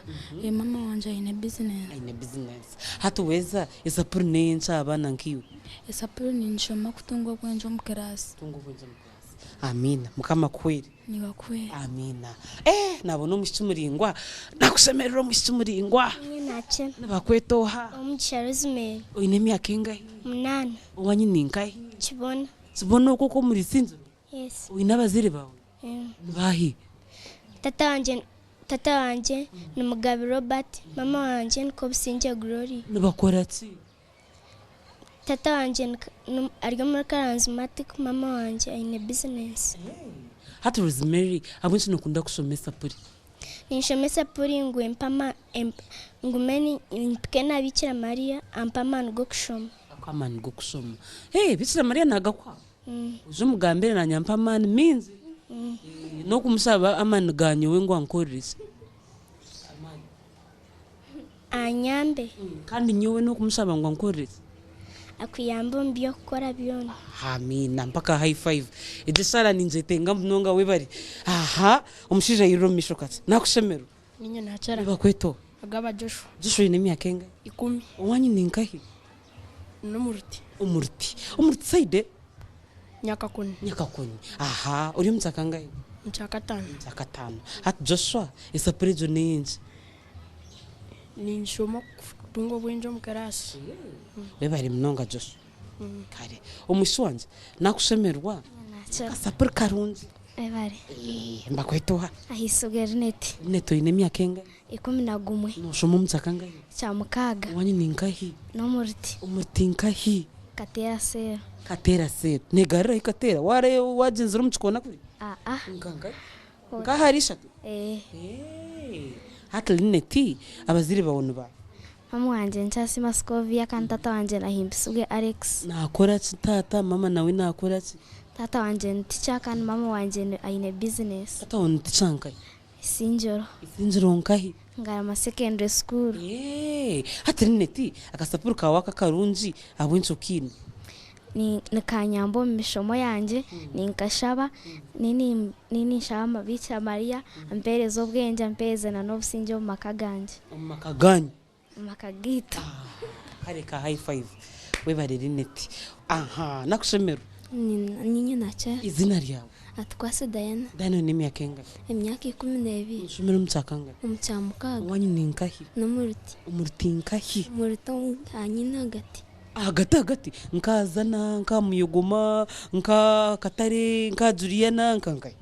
Speaker 7: maama wangye aine bizinesi.
Speaker 1: Aine bizinesi. Hati weeza esapuri n'ey'enki aha baana nkaiwe?
Speaker 7: Esapuri ningishoma kutunga obwengye omu kiraasi.
Speaker 1: Kutunga obwengye omu kiraasi. Amiina. Mukama akuhwere.
Speaker 7: Niiwe akuhwere.
Speaker 1: Amiina. Eh, naabona omwishiki muraingwa. Naakushemerera omwishiki muraingwa.
Speaker 6: Niinye naakira.
Speaker 1: Nibakweta oha?
Speaker 6: Omugisha Rosemary.
Speaker 1: Oine emyaka engahi?
Speaker 6: Munaana.
Speaker 1: Owaanyu ni nkahi?
Speaker 6: Kibona.
Speaker 1: Kibona okwo okwo omuri Isingiro?
Speaker 6: Yes.
Speaker 1: Oine abazaire baawe?
Speaker 6: Mm.
Speaker 1: Ni baahi?
Speaker 6: Tata wangye Tata wangye ni Mugabe Robert, mama wangye ni Kobusingye Gloria.
Speaker 1: Nibakora ki?
Speaker 6: Tata wangye ari omuri Karanzimatic, mama wangye aine bizinesi.
Speaker 1: Hati Rosemary, ahabw'enki nokunda kushoma esapuri?
Speaker 6: Ninshoma esapuri ngu empe ama ngume mpike na Bikira Maria ampe amaani g'okushoma.
Speaker 1: Akuhe amaani g'okushoma. Hey, Bikira Maria nagakuha? Oije omugambire nanye ampe amaani maingi. N'okumushaba amaani ga nyowe ngu ankorere ki?
Speaker 6: Anyambe.
Speaker 1: Kandi nyowe n'okumushaba ngu ankorere ki?
Speaker 6: Akuyambe omu by'okukora byona.
Speaker 1: Amiina mpaka high five. Egyo eshaara ningyetenga munonga webare. Aha omushaija airire omu maisho kakye. Nakushemererwa.
Speaker 7: Niinye naakira.
Speaker 1: Nibakweta oha?
Speaker 7: Agaba Joshua.
Speaker 1: Joshua oine emyaka engahi?
Speaker 7: Ikumi.
Speaker 1: Owaanyu ni nkahi?
Speaker 7: N'omuruti.
Speaker 1: Omuruti. Omuruti side?
Speaker 7: Nyakakoni.
Speaker 1: Nyakakoni. Aha ori omu kyakangahi?
Speaker 7: Omu kyakataano.
Speaker 1: Omu kyakataano. Hati Joshua esapuri egyo n'ey'enki?
Speaker 7: Ninshoma kutunga obwengye omu kiraasi.
Speaker 1: Webare munonga Joshua. Kare omwishiki wangye nakushemererwa. Akasapuri karungi.
Speaker 5: Webare.
Speaker 1: Nibakweta oha?
Speaker 5: Ahaisubwe Rineti.
Speaker 1: Rineti oine emyaka engahi?
Speaker 5: 11.
Speaker 1: Noshoma omu kyakangahi?
Speaker 5: Kyamukaaga.
Speaker 1: Owanyu ni nkahi?
Speaker 5: N'omuruti.
Speaker 1: Omuruti nkahi?
Speaker 5: Kateera seero.
Speaker 1: Kateera seero. Negarurahi Kateera? Wagyenzire omu kikoona kuri?
Speaker 5: Aa.
Speaker 1: Nkankahi? Nk'ahari ishatu?
Speaker 5: Ee.
Speaker 1: Hati Linet, abazaire baawe ni baahi?
Speaker 5: Maama wangye ni Kyasiima Scovia kandi taata wangye Nahimbisibwe Alex.
Speaker 1: Naakora ki taata? Maama nawe naakora ki?
Speaker 5: Taata wangye ni tica kandi maama wangye aine bizinesi.
Speaker 1: Taata waawe ni tica nkahi?
Speaker 5: Isingiro.
Speaker 1: Isingiro nkahi?
Speaker 5: Ngarama Secondary School.
Speaker 1: Eeh! Hati Linet, akasapuri kaawe aka akarungi ahabw'enki okiine?
Speaker 5: Nikanyamba omu mishomo yangye, ninkashaba, ninshaba Bikira Maria ampereze obwengye ampereze na n'obusingye omu maka gangye.
Speaker 1: Omu maka ganyu?
Speaker 5: Omu maka gaitu.
Speaker 1: Kare ka high five. Webare Linet. Aha, nakushemererwa.
Speaker 5: Ninye nakira.
Speaker 1: Izina ryawe?
Speaker 5: Atukwase Diana.
Speaker 1: Diana oine emyaka engahi?
Speaker 5: Emyaka 12.
Speaker 1: Oshomera omu kyakangahi?
Speaker 5: Omu kya 6.
Speaker 1: Owanyu ni nkahi?
Speaker 5: N'omuruti.
Speaker 1: Omuruti nkahi?
Speaker 5: Omuruti ahanyine ahagati.
Speaker 1: Ahagati ahagati? Nkazana, nka Muyogoma, nka Katare, nka Juliana, nka nkahi?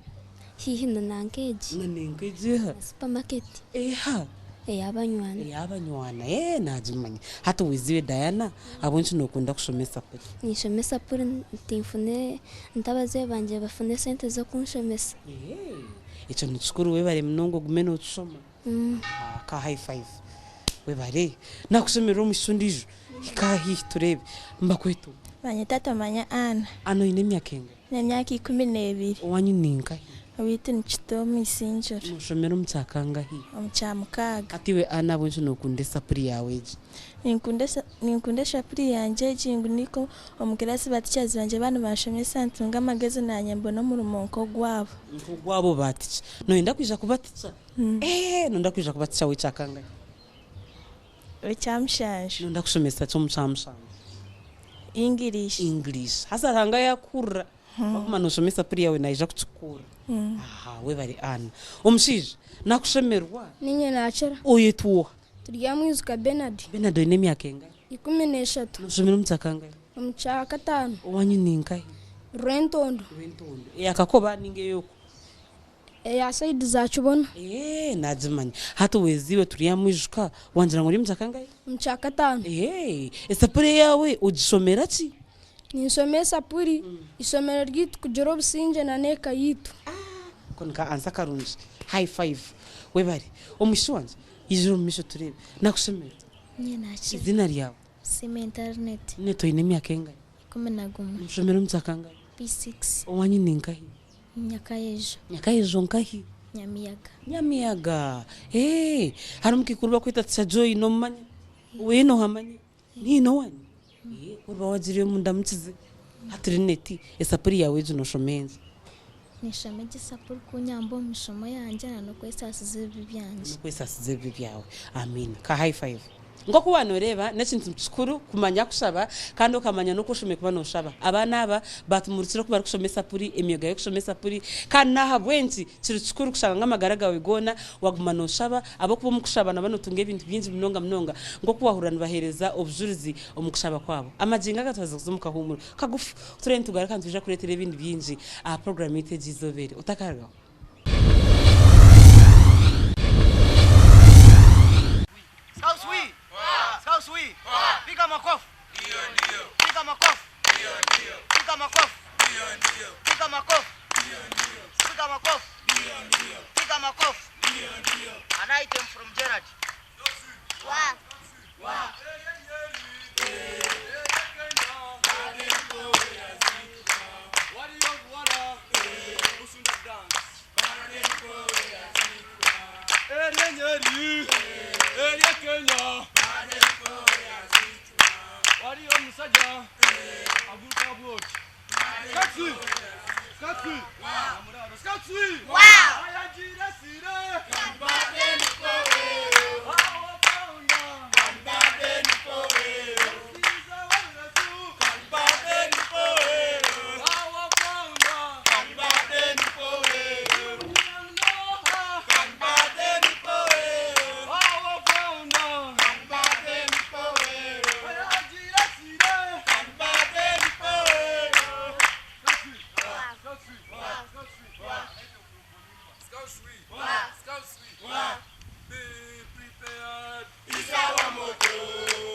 Speaker 5: Hihi na nankeegi.
Speaker 1: Na nenkeegi eha?
Speaker 5: Na supermarket.
Speaker 1: Eha?
Speaker 5: Ey'abanywana.
Speaker 1: Ey'abanywana, ee nagimanya. Hati weziwe Diana, ahabw'enki nokunda kushoma esapuri?
Speaker 5: Ninshoma esapuri nti nfune, nti abazaire bangye bafune esente z'okunshomesa.
Speaker 1: Ekyo nikikuru webare munonga ogume nokishoma. Ka high five. Webare. Nakushemererwa omwishiki ondiijo. Hika aha haihi tureebe. Nibakweta oha?
Speaker 8: Banyeta Tomanya Anna.
Speaker 1: Anna oine emyaka engahi?
Speaker 8: Nyine emyaka 12.
Speaker 1: Owanyu ni nkahi?
Speaker 8: Owaitu ni Kito omu Isingiro.
Speaker 1: Noshomera omu kyakangahi?
Speaker 8: Omu kya 6.
Speaker 1: Hati iwe Anna ahabw'enki nokunda esapuri yaawe egi?
Speaker 8: Ninkunda eshapuri yangye egi ngu nikwo omu kirasi ba teachers bangye baaba nibanshomesa ntunge amagezi nanye mbone omurimo nk'ogwabo.
Speaker 1: Nk'ogwabo ba teacher. Noyenda kwija kuba teacher? Eeh noyenda kwija kuba teacher w'ekyakangahi?
Speaker 8: Ekya 7.
Speaker 1: Noyenda kushomesa ki omu kya 7?
Speaker 8: English.
Speaker 1: English. Haza Ruhanga yakuhurira waguma noshoma esapuri yaawe naija kukikuhurira. Aha webare Anna. Omushaija nakushemererwa.
Speaker 7: Ninye nakira.
Speaker 1: Oyetwa oha?
Speaker 7: Turyamwijuka Bernard.
Speaker 1: Bernard oine emyaka engahi?
Speaker 7: 13.
Speaker 1: Noshomera omu kyakangahi?
Speaker 7: Omu kya 5.
Speaker 1: Owanyu ni nkahi?
Speaker 7: Rwentondo.
Speaker 1: Rwentondo. Eyakakoba ninga ey'oku?
Speaker 7: Eya sayidi za Kibona.
Speaker 1: Eeh nagimanya. Hati weziwe Turyamwijuka wangira ngu ori omu kyakangahi?
Speaker 7: Omu kya 5.
Speaker 1: Eeh esapuri eyaawe ogishomera ki?
Speaker 7: Ninshoma esapuri ishomero ryaitu kugira obusingye na n'eka yaitu.
Speaker 1: Ako nika ansa karungi. High five. Webare. Omwishiki wangye ijira omu maisho tureebe. Nakushemererwa.
Speaker 6: Ninye nakira.
Speaker 1: Izina ryawe?
Speaker 6: Sima internet.
Speaker 1: Nete oine emyaka engahi?
Speaker 6: 11.
Speaker 1: Noshomera omu kyakangahi?
Speaker 6: P6.
Speaker 1: Owanyu ni nkahi?
Speaker 6: Nyakayejo.
Speaker 1: Nyakayejo nkahi?
Speaker 6: Nyamiyaga.
Speaker 1: Nyamiyaga. Eeh harimu omukaikuru bakweta Teacher Joy nomumanya? Weena nohamanya? Niine owanyu? Eeh ku oriba wagiire mundamukize. Hati Rineti esapuri yaawe egi noshoma enki?
Speaker 6: Ninshoma egi esapuri kunyamba omu mishomo yangye na n'okwesasiza ebibi byangye.
Speaker 1: N'okwesasiza ebibi byawe. Amiina. Ka high five. Nk'oku waanoreeba, n'ekintu kikuru kumanya kushaba kandi okamanya n'oku oshemereire kuba nooshaba. Abaana aba baatumurikira oku barikushoma esapuri, emyoga y'okushoma esapuri, kandi n'ahabw'enki kiri kikuru kushanga ngu amagara gaawe goona waguma nooshaba ahabw'okuba omu kushaba nooba nootunga ebintu bingi munonga munonga nk'oku waahurira nibaheereza obujurizi omu kushaba kwabo. Amagingo aga twaza kuza omu kahuumuro kagufu, ku turaabe nitugaruka nitwija kureetera ebindi bingi aha puroguraamu yaitu egi eizooba eri. Otakarugaho.
Speaker 9: Piga makofi. Piga makofi. Piga makofi. Piga makofi. Piga makofi. Piga makofi. An item from Gerard. Wa.
Speaker 10: Be prepared. It's our motto.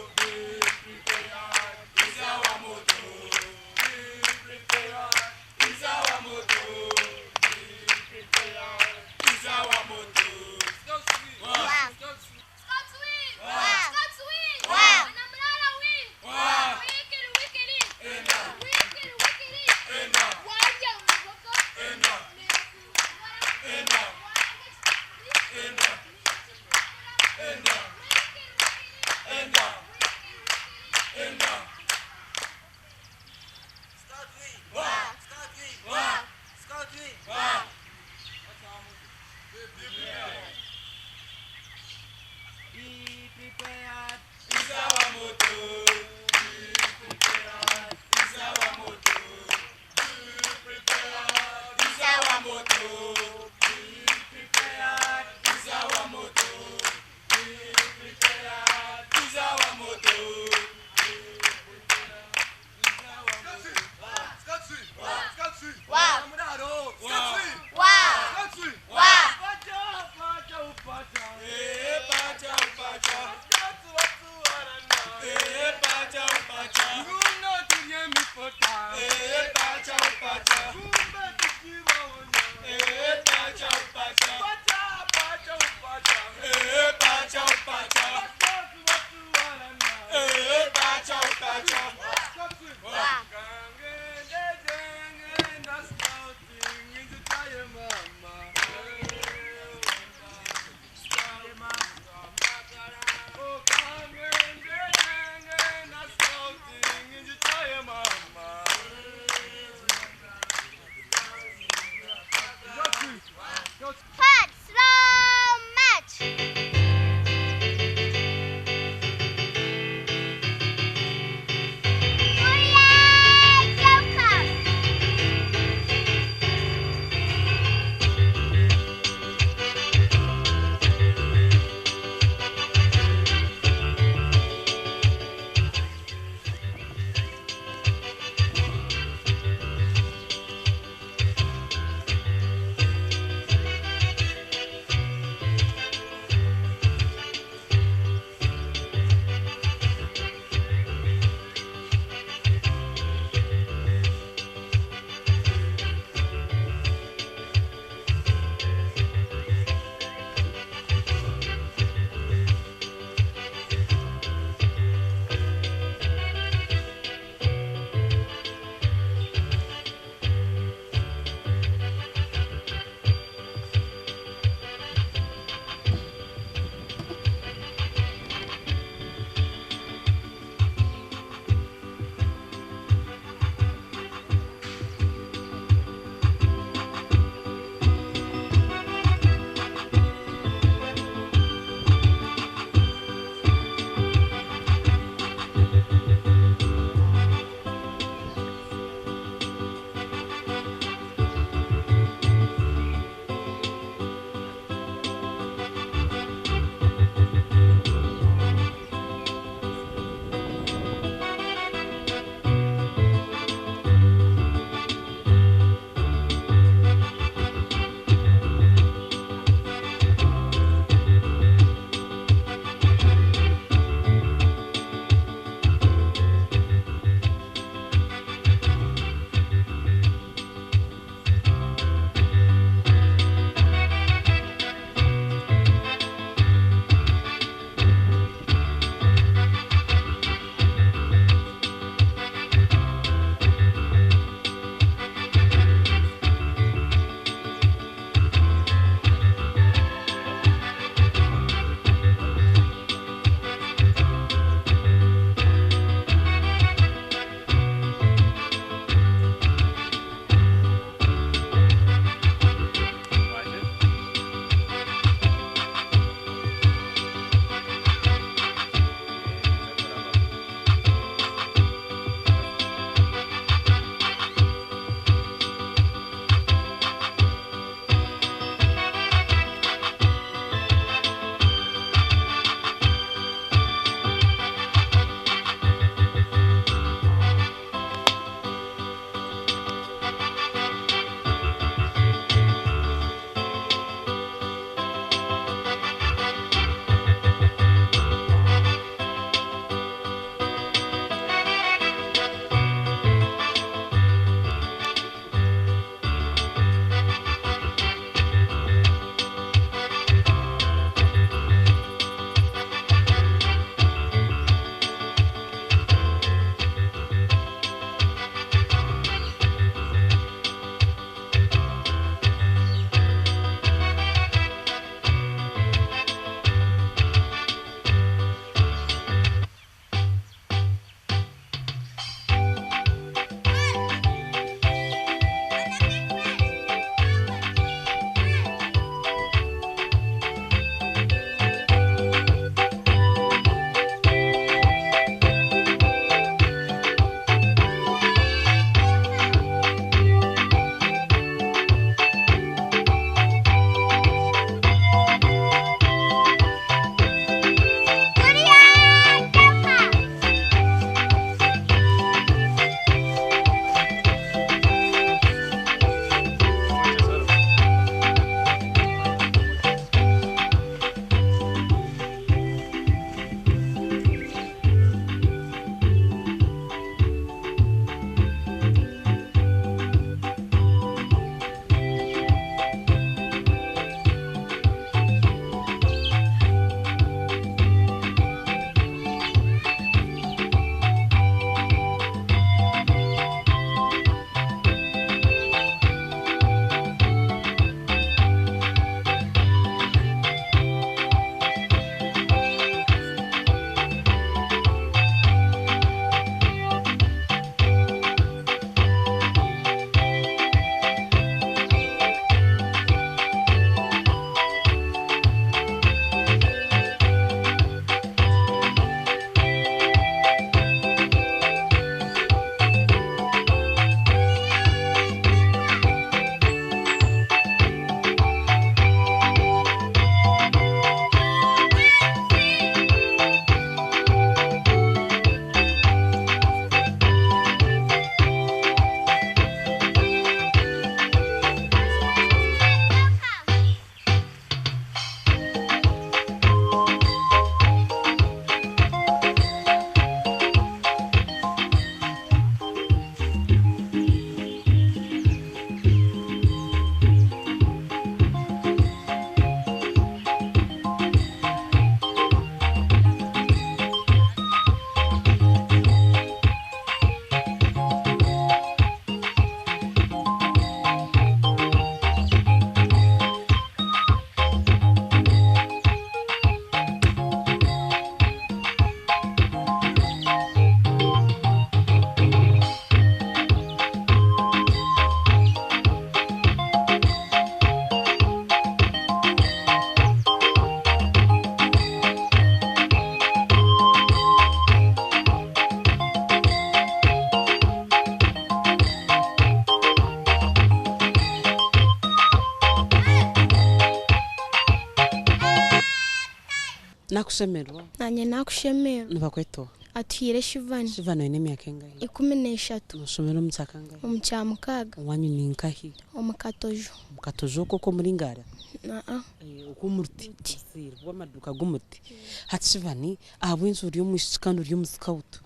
Speaker 1: Nakushemererwa.
Speaker 7: Nanye nakushemererwa.
Speaker 1: Nibakweta oha?
Speaker 7: Atuhaire Shivani.
Speaker 1: Shivani oine emyaka engahi?
Speaker 7: 13.
Speaker 1: Noshomera omu kya kangahi?
Speaker 7: Omu kya mukaaga.
Speaker 1: Owanyu ni nkahi?
Speaker 7: Omu Katojo.
Speaker 1: Omu Katojo okwo okw'omuri Ngara?
Speaker 7: Aa.
Speaker 1: Okwo omu Ruti? Obuseeri bw'amaduuka g'omuti. Hati Shivani, ahabw'enki ori omwishiki kandi ori omusikautu?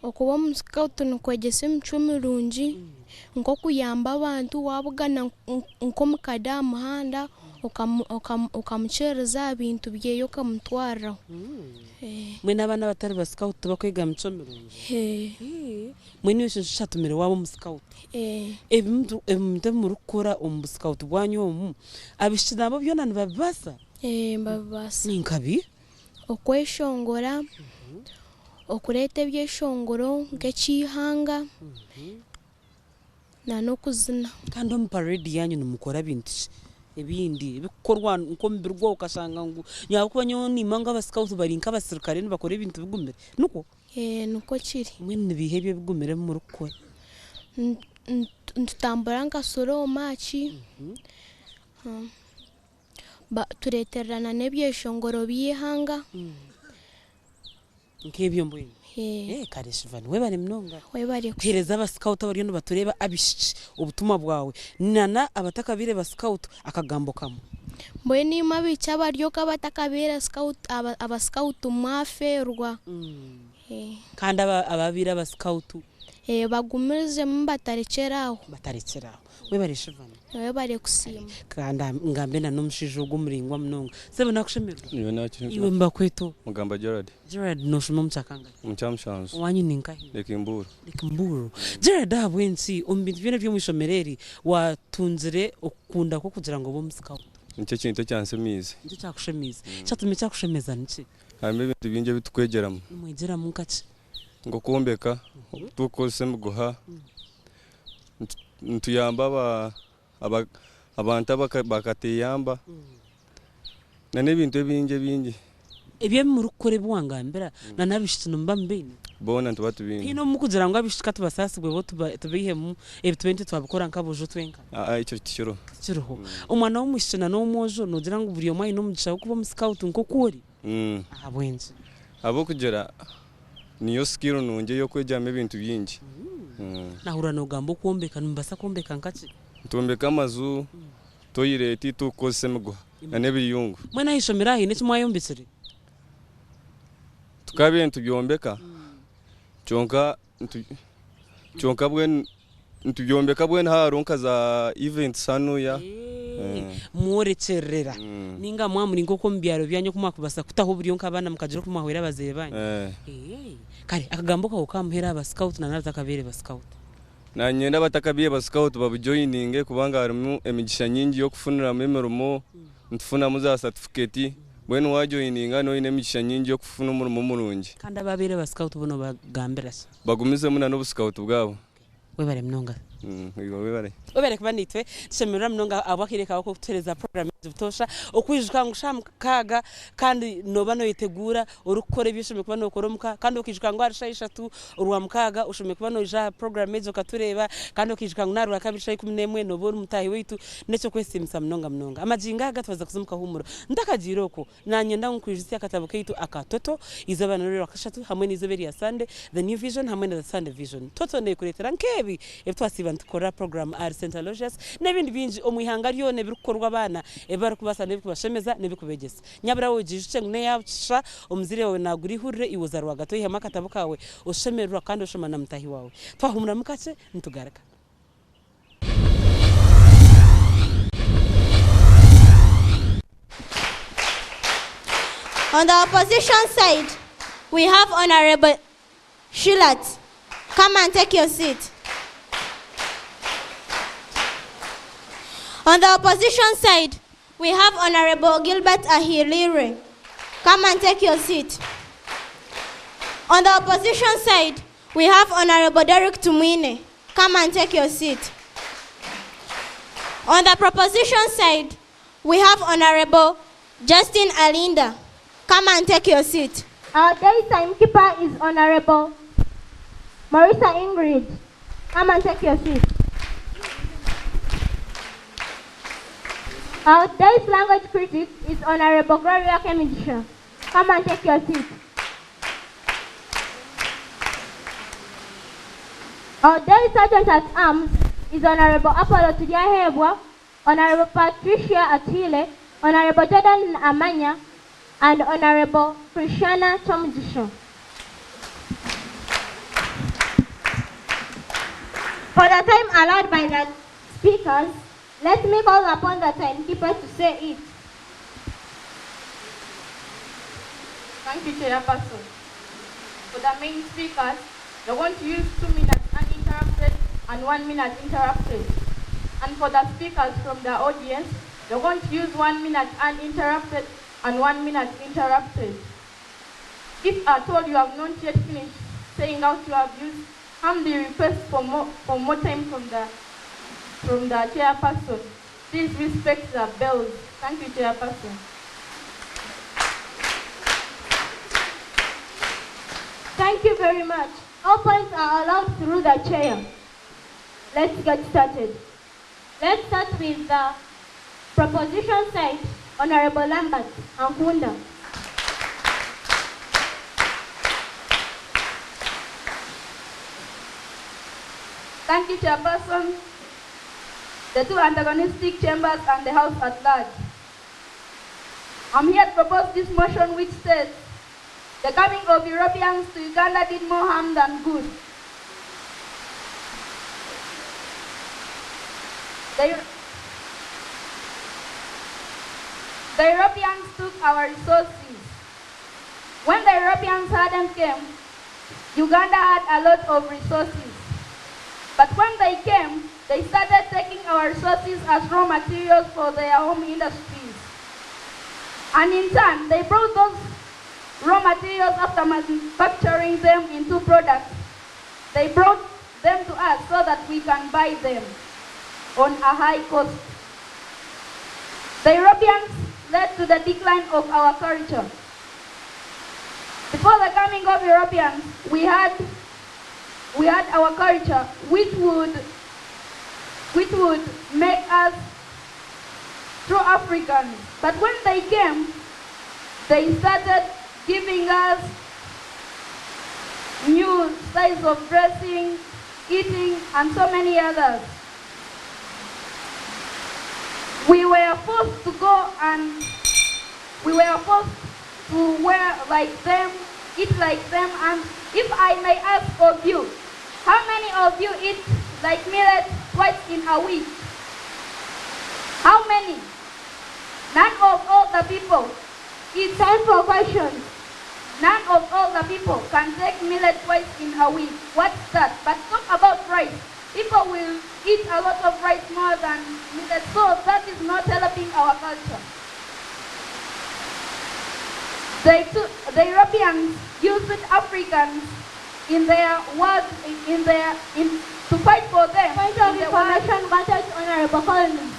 Speaker 7: Okuba omusikautu nikwegyesa emicwe mirungi nk'okuyamba abantu waabugana nk'omukade aha muhanda okamukyereza aha bintu byeye okamutwariraho.
Speaker 1: Mbwenu abaana abatari basikautu tibakwega micwe mirungi? Mbwenu iwe ekyo nikyo kyatumire waaba omusikautu? Ebintu ebi murikukora omu busikautu bwanyu omu, abaishiki nabo byona nibabibaasa?
Speaker 7: Nibabibaasa.
Speaker 1: Ni nkabi?
Speaker 7: Okweshongora, okureeta ebyeshongoro nk'eky'eihanga n'okuzina.
Speaker 1: Kandi omu parade yaanyu nimukora bintu ki ebindi ebikukorwa nk'omubiri gwawe okashanga ngu ahabw'okuba nyowe niimanya ngu abasikauti bari nk'abasirikare nibakora ebintu bigumire, nikwo?
Speaker 7: Nikwo kiri.
Speaker 1: Mbwenu nibiiha ebyo ebigumire ebi murikukora?
Speaker 7: Nitutambura nka slow march, tureetererana n'ebyeshongoro by'eihanga.
Speaker 1: Nk'ebyo mbwenu? Kare Shivani webare munonga.
Speaker 7: Webare kusiima.
Speaker 1: Heereza abasikauti abariyo nibatureeba abaishiki obutumwa bwawe nana abatakabaire basikauti akagambo kamwe.
Speaker 7: Mbwenu imwe abaishiki abari okwo abatakabaire abasikauti mwafeerwa.
Speaker 1: Kandi ababaire abasikauti?
Speaker 7: Bagumirizemu batarekyera aho.
Speaker 1: Batarekyera aho. Webare Shivani.
Speaker 7: Webare kusiima.
Speaker 1: Kandi ngambe na n'omushaija ogwo omuraingwa munonga. Sebo nakushemererwa?
Speaker 10: Nyowe nakishemererwa.
Speaker 1: Iwe nibakweta oha?
Speaker 10: Mugamba Gerald.
Speaker 1: Gerald noshoma omu kyakangahi?
Speaker 10: Omu kyamushanju.
Speaker 1: Owanyu ni nkahi?
Speaker 10: Lake Mburo.
Speaker 1: Lake Mburo. Gerald ahabw'enki omu bintu byona eby'omu ishomero eri watungire okukunda kw'okugira ngu obe omusikauti?
Speaker 10: Nikyo kintu ekyanshemiize.
Speaker 1: Nikyo kyakushemiize. Ekyatumire kyakushemeza niki?
Speaker 10: Harimu ebintu bingi ebi tukwegyeramu.
Speaker 1: Nimwegyeramu nkaki?
Speaker 10: Nk'okwombeka, oku turikukozesa emiguha, nituyamba abantu bakateyamba n'ebintu ebingi ebingi.
Speaker 1: Ebyo ebi murikukora ebi wangambira n'abaishiki nimuba mubaine?
Speaker 10: Boona nituba tubaine.
Speaker 1: Tihaine obu murikugira ngu abaishiki ka tubasaasibwe bo tubaihemu ebi tube nitwe twabikora nk'aboojo twenka?
Speaker 10: Aa ekyo tikiriho.
Speaker 1: Tikiriho. Omwana w'omwishiki n'ow'omwojo noogira ngu buri omwe aine omugisha gw'okuba omusikauti nk'oku ori? Ahabw'enki?
Speaker 10: Ahabw'okugira niyo skill nungi ey'okwegyamu ebintu bingi.
Speaker 1: Nahurira nogamba okwombeka, nimubaasa kwombeka nkaki?
Speaker 10: Nitwombeka amaju, toyireti turikukozesa emiguha n'ebiyungu.
Speaker 1: Mbwenu aha ishomero aha haine eki mwayombekire?
Speaker 10: Tukabaire nitubyombeka kyonka kyonka bwenu nitubyombeka bwenu haaba hariho nka za events hanuya.
Speaker 1: Mworekyerera ninga mwaba muri nk'oku omu byaro byanyu oku mwakubaasa kutaho oburyo nk'abaana mukagira oku mwahwera abazaire banyu? Kare akagambo kawe k'aha muheru aha basikauti na n'abatakabaire basikauti.
Speaker 10: Nanye abatakabaire basikauti babujoyininge kubanga harimu emigisha nyingi y'okufuniramu emirimo, nitufunamu za satifiketi, mbwenu wajoyininga nooba oine emigisha nyingi y'okufuna omurimo murungi.
Speaker 1: Kandi ababaire basikauti bo noobagambira ki?
Speaker 10: Bagumizemu n'obusikauti bwabo.
Speaker 1: Webare munonga.
Speaker 10: Iwe webare.
Speaker 1: Webare kuba naitwe. Tushemererwa munonga ahabw'akaire kaawe k'okutuheereza puroguraamu egi butoosha. Okwijuka ngu shaaha mukaaga kandi nooba nooyeteguura orikukora ebi oshemereire kuba nookora omuka kandi okaijuka ngu ahari shaaha ishatu Orwamukaaga oshemereire kuba noija aha puroguraamu egi okatureeba kandi okaijuka ngu n'aha Rwakabiri shaaha 11 nooba ori mutaahi waitu. N'eky'okwesiimisa munonga munonga. Amagingo aga twaza kuza omu kahuumuro. Ntakagiire okwo, Nanyenda ngu nkwijutsye akatabo kaitu aka Toto, Eizooba n'Orwakashatu hamwe n'eizooba erya Sande, The New Vision hamwe na The Sunday Vision. Toto neekureetera nk'ebi ebi twasiiba nitukorera puroguraamu ahari St. Aloysius n'ebindi bingi omu ihanga ryona ebirikukorwa abaana ebi barikubaasa n'ebirikubashemeza n'ebirikubeegyesa. Nyabura we ogiijukye ngu n'eya busha, omuzaire waawe naagura eihurire iwe oza rwagati oihemu akatabo kaawe oshemererwa kandi oshoma na mutaahi waawe. Twahumuramu kakye nitugaruka.
Speaker 11: On the opposition side, we have Honorable Shilat. Come and take your seat. On the opposition side, we have Honorable Gilbert Ahirire. Come and take your seat. On the opposition side, we have Honorable Derek Tumwine. Come and take your seat. On the proposition side, we have Honorable Justin Alinda. Come and take your seat. Our daytime keeper is Honorable Marissa Ingrid. Come and take your seat. Our day's language critic is Honorable Gloria Kemigisha. Come and take your seat. Our day sergeant at arms is Honorable Apollo Turyahebwa, Honorable Patricia Atile, Honorable Jordan Amanya, and Honorable Krishana Tomjisho. For the time allowed by the speakers, let me call upon the timekeeper to say it.
Speaker 12: Thank you, Chairperson. For the main speakers, they're going to use 2 minutes uninterrupted and 1 minute interrupted. And for the speakers from the audience, they're going to use 1 minute uninterrupted and 1 minute interrupted. If at all you have not yet finished saying out your views, humbly request for more time from the chairperson. Please respect the bells. Thank you, Chairperson.
Speaker 11: Thank you very much. All points are allowed through the chair. Let's get started. Let's start with the proposition side, Honorable Lambert Ankunda.
Speaker 12: Thank you, Chairperson. The two antagonistic chambers and the House at large. I'm here to propose this motion which states, the coming of Europeans to Uganda did more harm than good. The Europeans took our resources. When the Europeans hadn't came, Uganda had a lot of resources. But when they came, they started taking our resources as raw materials for their home industries. And in turn, they brought those raw materials after manufacturing them into products. They brought them to us so that we can buy them on a high cost. The Europeans led to the decline of our culture. Before the coming of Europeans, we had our culture, which would make us true Africans. But when they came, they started giving us new styles of dressing, eating, and so many others. We were forced to go and we were forced to wear like them, eat like them, and if I may ask of you, how many of you eat like millet twice in a week? How many? None of all the people.
Speaker 11: It's time for questions.
Speaker 12: None of all the people can take millet twice in a week. What's that? But talk about rice. People will eat a lot of rice more than millet, so that is not helping our culture. The Europeans used Africans in their work, to fight for them.
Speaker 11: Point of information granted, Honorable Collins.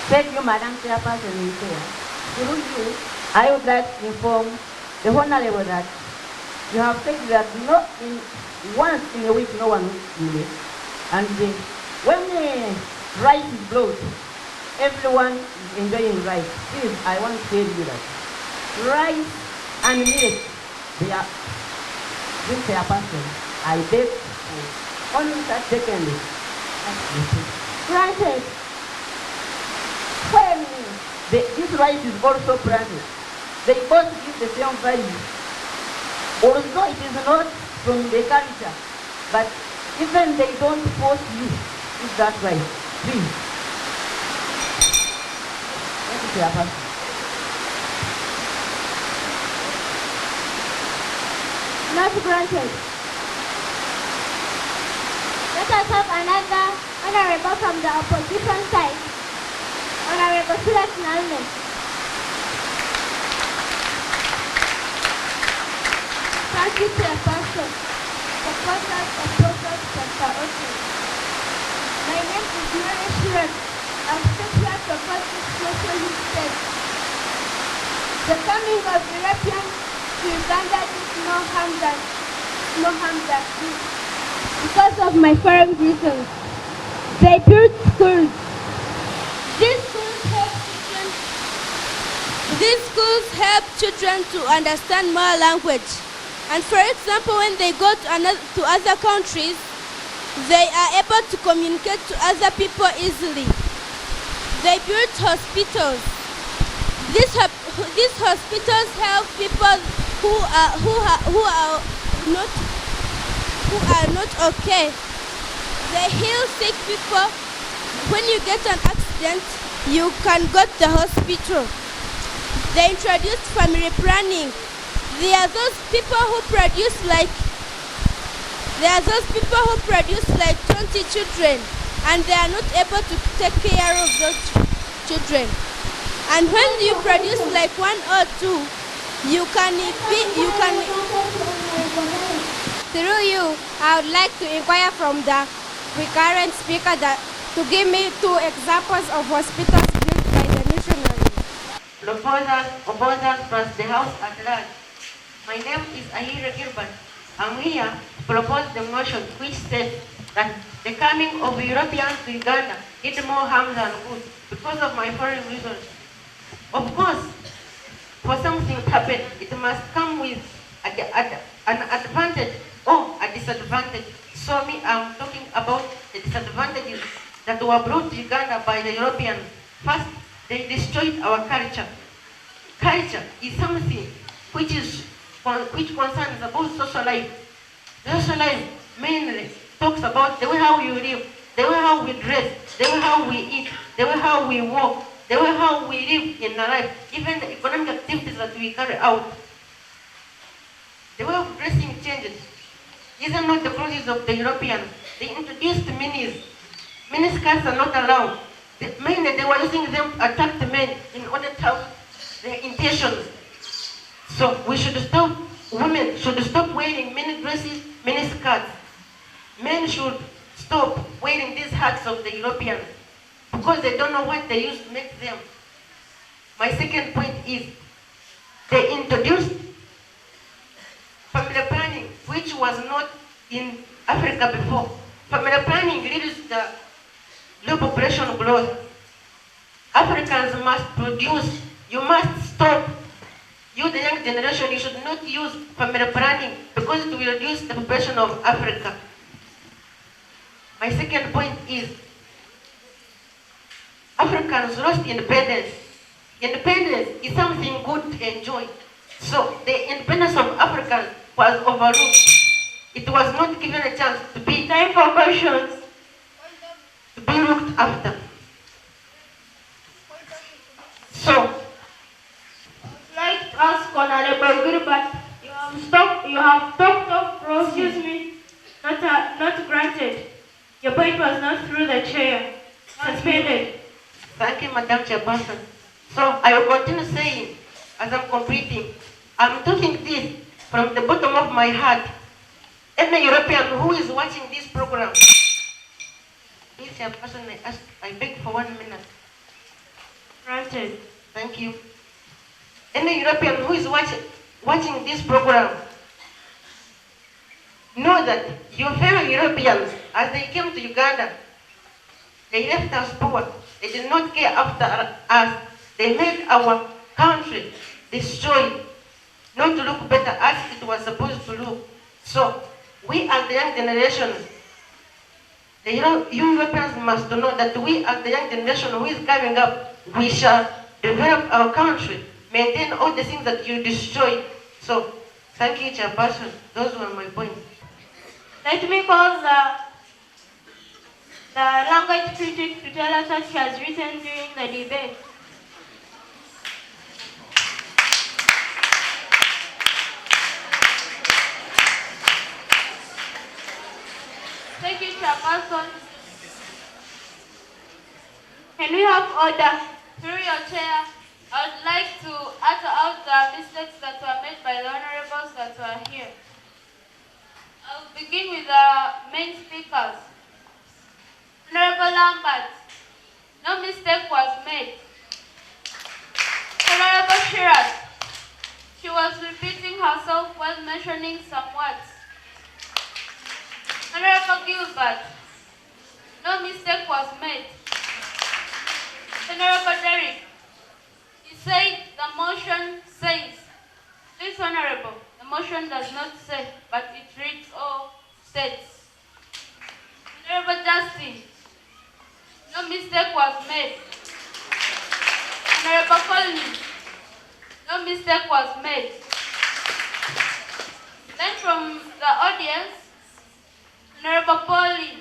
Speaker 13: Thank you, Madam Chairperson. Through you, I would like to inform the Honorable that you have said that not in once in a week no one will eat. And when the rice is brought, everyone is enjoying rice. Please, I want to tell you that rice and millet, they are this chairperson. I beg for only that second.
Speaker 11: Granted.
Speaker 13: When this rice is also planted, they both give the same value. Although it is not from the culture, but even they don't force you with that rice. Please. Thank you, Chairperson.
Speaker 11: Not granted. Let us have another honorable from the opposition side. Honorable Silas Nalme.
Speaker 14: Thank you, Chairperson. Supporters of Prophet Dr. Otto. My name is Mary Shirak. I'm still here to propose this motion which says, the coming of Europeans to Uganda did no harm than good. Because of my foreign reasons, they built schools. These schools help children schools help children to understand more language. And for example, when they go to, another, to other countries, they are able to communicate to other people easily. They built hospitals. These, these hospitals help people who are, who are, who are not who are not okay. They heal sick people. When you get an accident, you can go to the hospital. They introduced family planning. There are those people who produce like there are those people who produce like 20 children and they are not able to take care of those children. And when you produce like one or two, you can be you can
Speaker 15: Through you, I would like to inquire from the recurrent speaker that to give me two examples of hospitals built by the missionaries.
Speaker 13: Proposers, opposers, plus the House at large. My name is Ahira Gilbert. I'm here to propose the motion which states that the coming of Europeans to Uganda did more harm than good because of my foreign reasons. Of course, for something to happen, it must come with an advantage or a disadvantage. So me, I'm talking about the disadvantages that were brought to Uganda by the Europeans. First, they destroyed our culture. Culture is something which is which concerns about social life. The social life mainly talks about the way how you live, the way how we dress, the way how we eat, the way how we walk, the way how we live in our life, even the economic activities that we carry out. The way of dressing changes. These are not the clothes of the Europeans. They introduced minis. Miniskirts are not allowed. Mainly they were using them to attract men in order to have their intentions. So we should stop, women should stop wearing mini dresses, mini skirts. Men should stop wearing these hats of the Europeans because they don't know what they used to make them. My second point is they introduced family planning, which was not in Africa before. Family planning reduces the low population growth. Africans must produce. You must stop. You, the young generation, you should not use family planning because it will reduce the population of Africa. My second point is Africans lost independence. Independence is something good to enjoy. So the independence of Africans was overlooked. It was not given a chance to be
Speaker 11: Time for questions.
Speaker 13: to be looked after. So
Speaker 11: I'd like to ask Honorable Gilbert, you have stopped, you have talked of Excuse me, not, not granted. Your point was not through the chair. Suspended.
Speaker 13: Thank you, Madam Chairperson. So I will continue saying, as I'm completing, I'm talking this from the bottom of my heart. Any European who is watching this program, please, Chairperson, I ask, I beg for 1 minute.
Speaker 11: Granted.
Speaker 13: Thank you. Any European who is watching this program, know that your fellow Europeans, as they came to Uganda, they left us poor. They did not care after us. They made our country destroyed, not to look better as it was supposed to look. So we as the young generation, the Europeans must know that we as the young generation who is coming up, we shall develop our country, maintain all the things that you destroyed. So thank you, Chairperson. Those were my points.
Speaker 11: Let me call the language critic to tell us what she has written during the debate.
Speaker 12: Thank you, Chairperson.
Speaker 11: Can we have order?
Speaker 12: Through your chair, I would like to utter out the mistakes that were made by the honorables that were here. I will begin with the main speakers. Honorable Lambert, no mistake was made. Honorable Shiraz, she was repeating herself while mentioning some words. Honorable Gilbert, no mistake was made. Honorable Derrick, He said the motion says. Please, Honorable, the motion does not say, but it reads all states. Honorable Justin, no mistake was made. Honorable Collins, no mistake was made. Then from the audience, Honorable Pauline,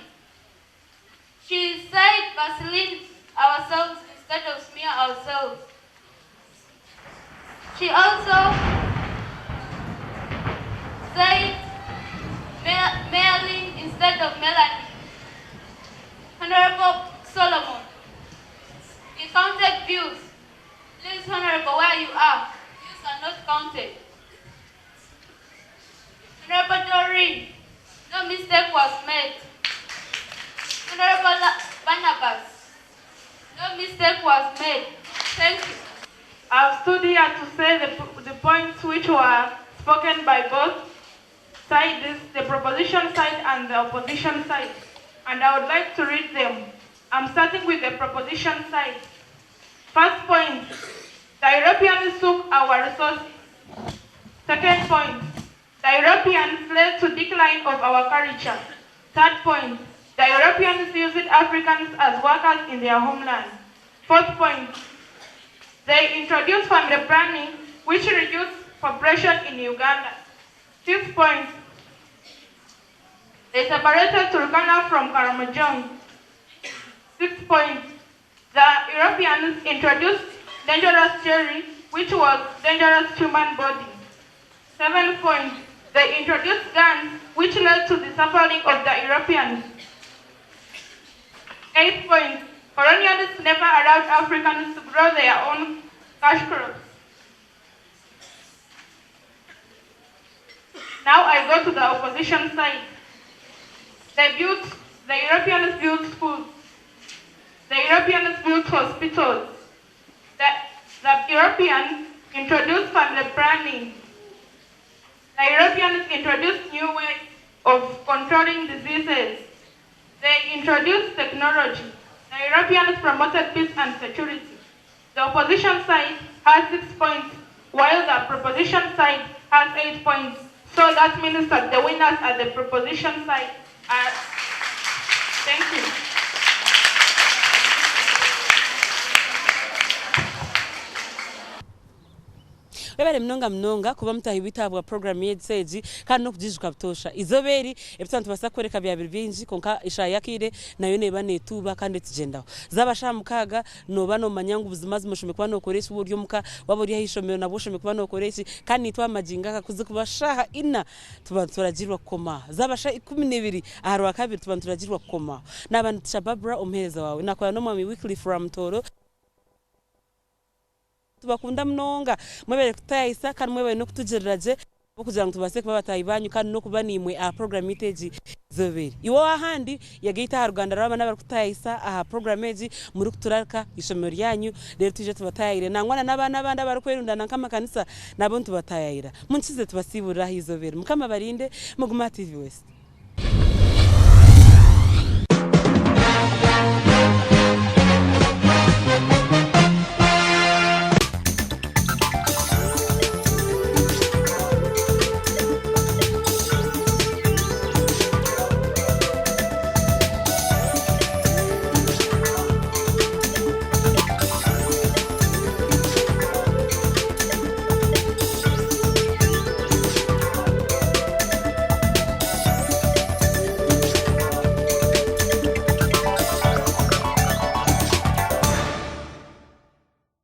Speaker 12: she said Vaseline ourselves instead of smear ourselves. She also said Merlin instead of Melanie. Honorable Solomon, he counted views. Please, Honorable, where you are, views are not counted. Honorable Doreen, no mistake was made. Honorable Barnabas, no mistake was made. Thank you.
Speaker 16: I've stood here to say the points which were spoken by both sides, the proposition side and the opposition side, and I would like to read them. I'm starting with the proposition side. First point, the Europeans took our resources. Second point, the Europeans led to decline of our culture. Third point, the Europeans used Africans as workers in their homeland. Fourth point, they introduced family planning, which reduced population in Uganda. Fifth point, they separated Turkana from Karamojong. Sixth point, the Europeans introduced dangerous cherry, which was dangerous to human body. Seventh point, they introduced guns, which led to the suffering of the Europeans. Eighth point, colonialists never allowed Africans to grow their own cash crops. Now I go to the opposition side. The Europeans built schools. The Europeans built hospitals. The Europeans introduced family planning. The Europeans introduced new ways of controlling diseases. They introduced technology. The Europeans promoted peace and security. The opposition side has 6 points, while the proposition side has 8 points. So that means that the winners at the proposition side are... Thank you.
Speaker 1: Webale munonga munonga kuba mutahi bitabwa program yetseji kandi no kujijuka butosha izoberi ebitano tubasa kwereka bya bingi konka ishayakire nayo neba netuba kandi tugendaho zabasha mukaga noba no manyangu buzima zimushume kuba no koresha uburyo muka wabo ri hishomero nabo shume kuba no koresha kandi nitwa majinga kakuze kubashaha ina tuba turagirwa koma zabasha 12 aharwa kabiri tuba turagirwa koma nabantu Barbara umuhereza wawe nakora no mwami weekly from Toro tubakunda munonga mwebere kutayisa kandi mwebere no kutugereraje kugira ngo tubase kuba batayibanyu kandi no kuba nimwe aha program iteji zoberi iwo ahandi yagaita ha Rwanda raba nabari kutayisa aha program eji muri kuturarika ishomero ryanyu rero tuje tubatayire nangwana nabana bandi bari kwerundana nk'amakanisa nabo tubatayira munsize tubasibura izoberi mukama barinde muguma TV West.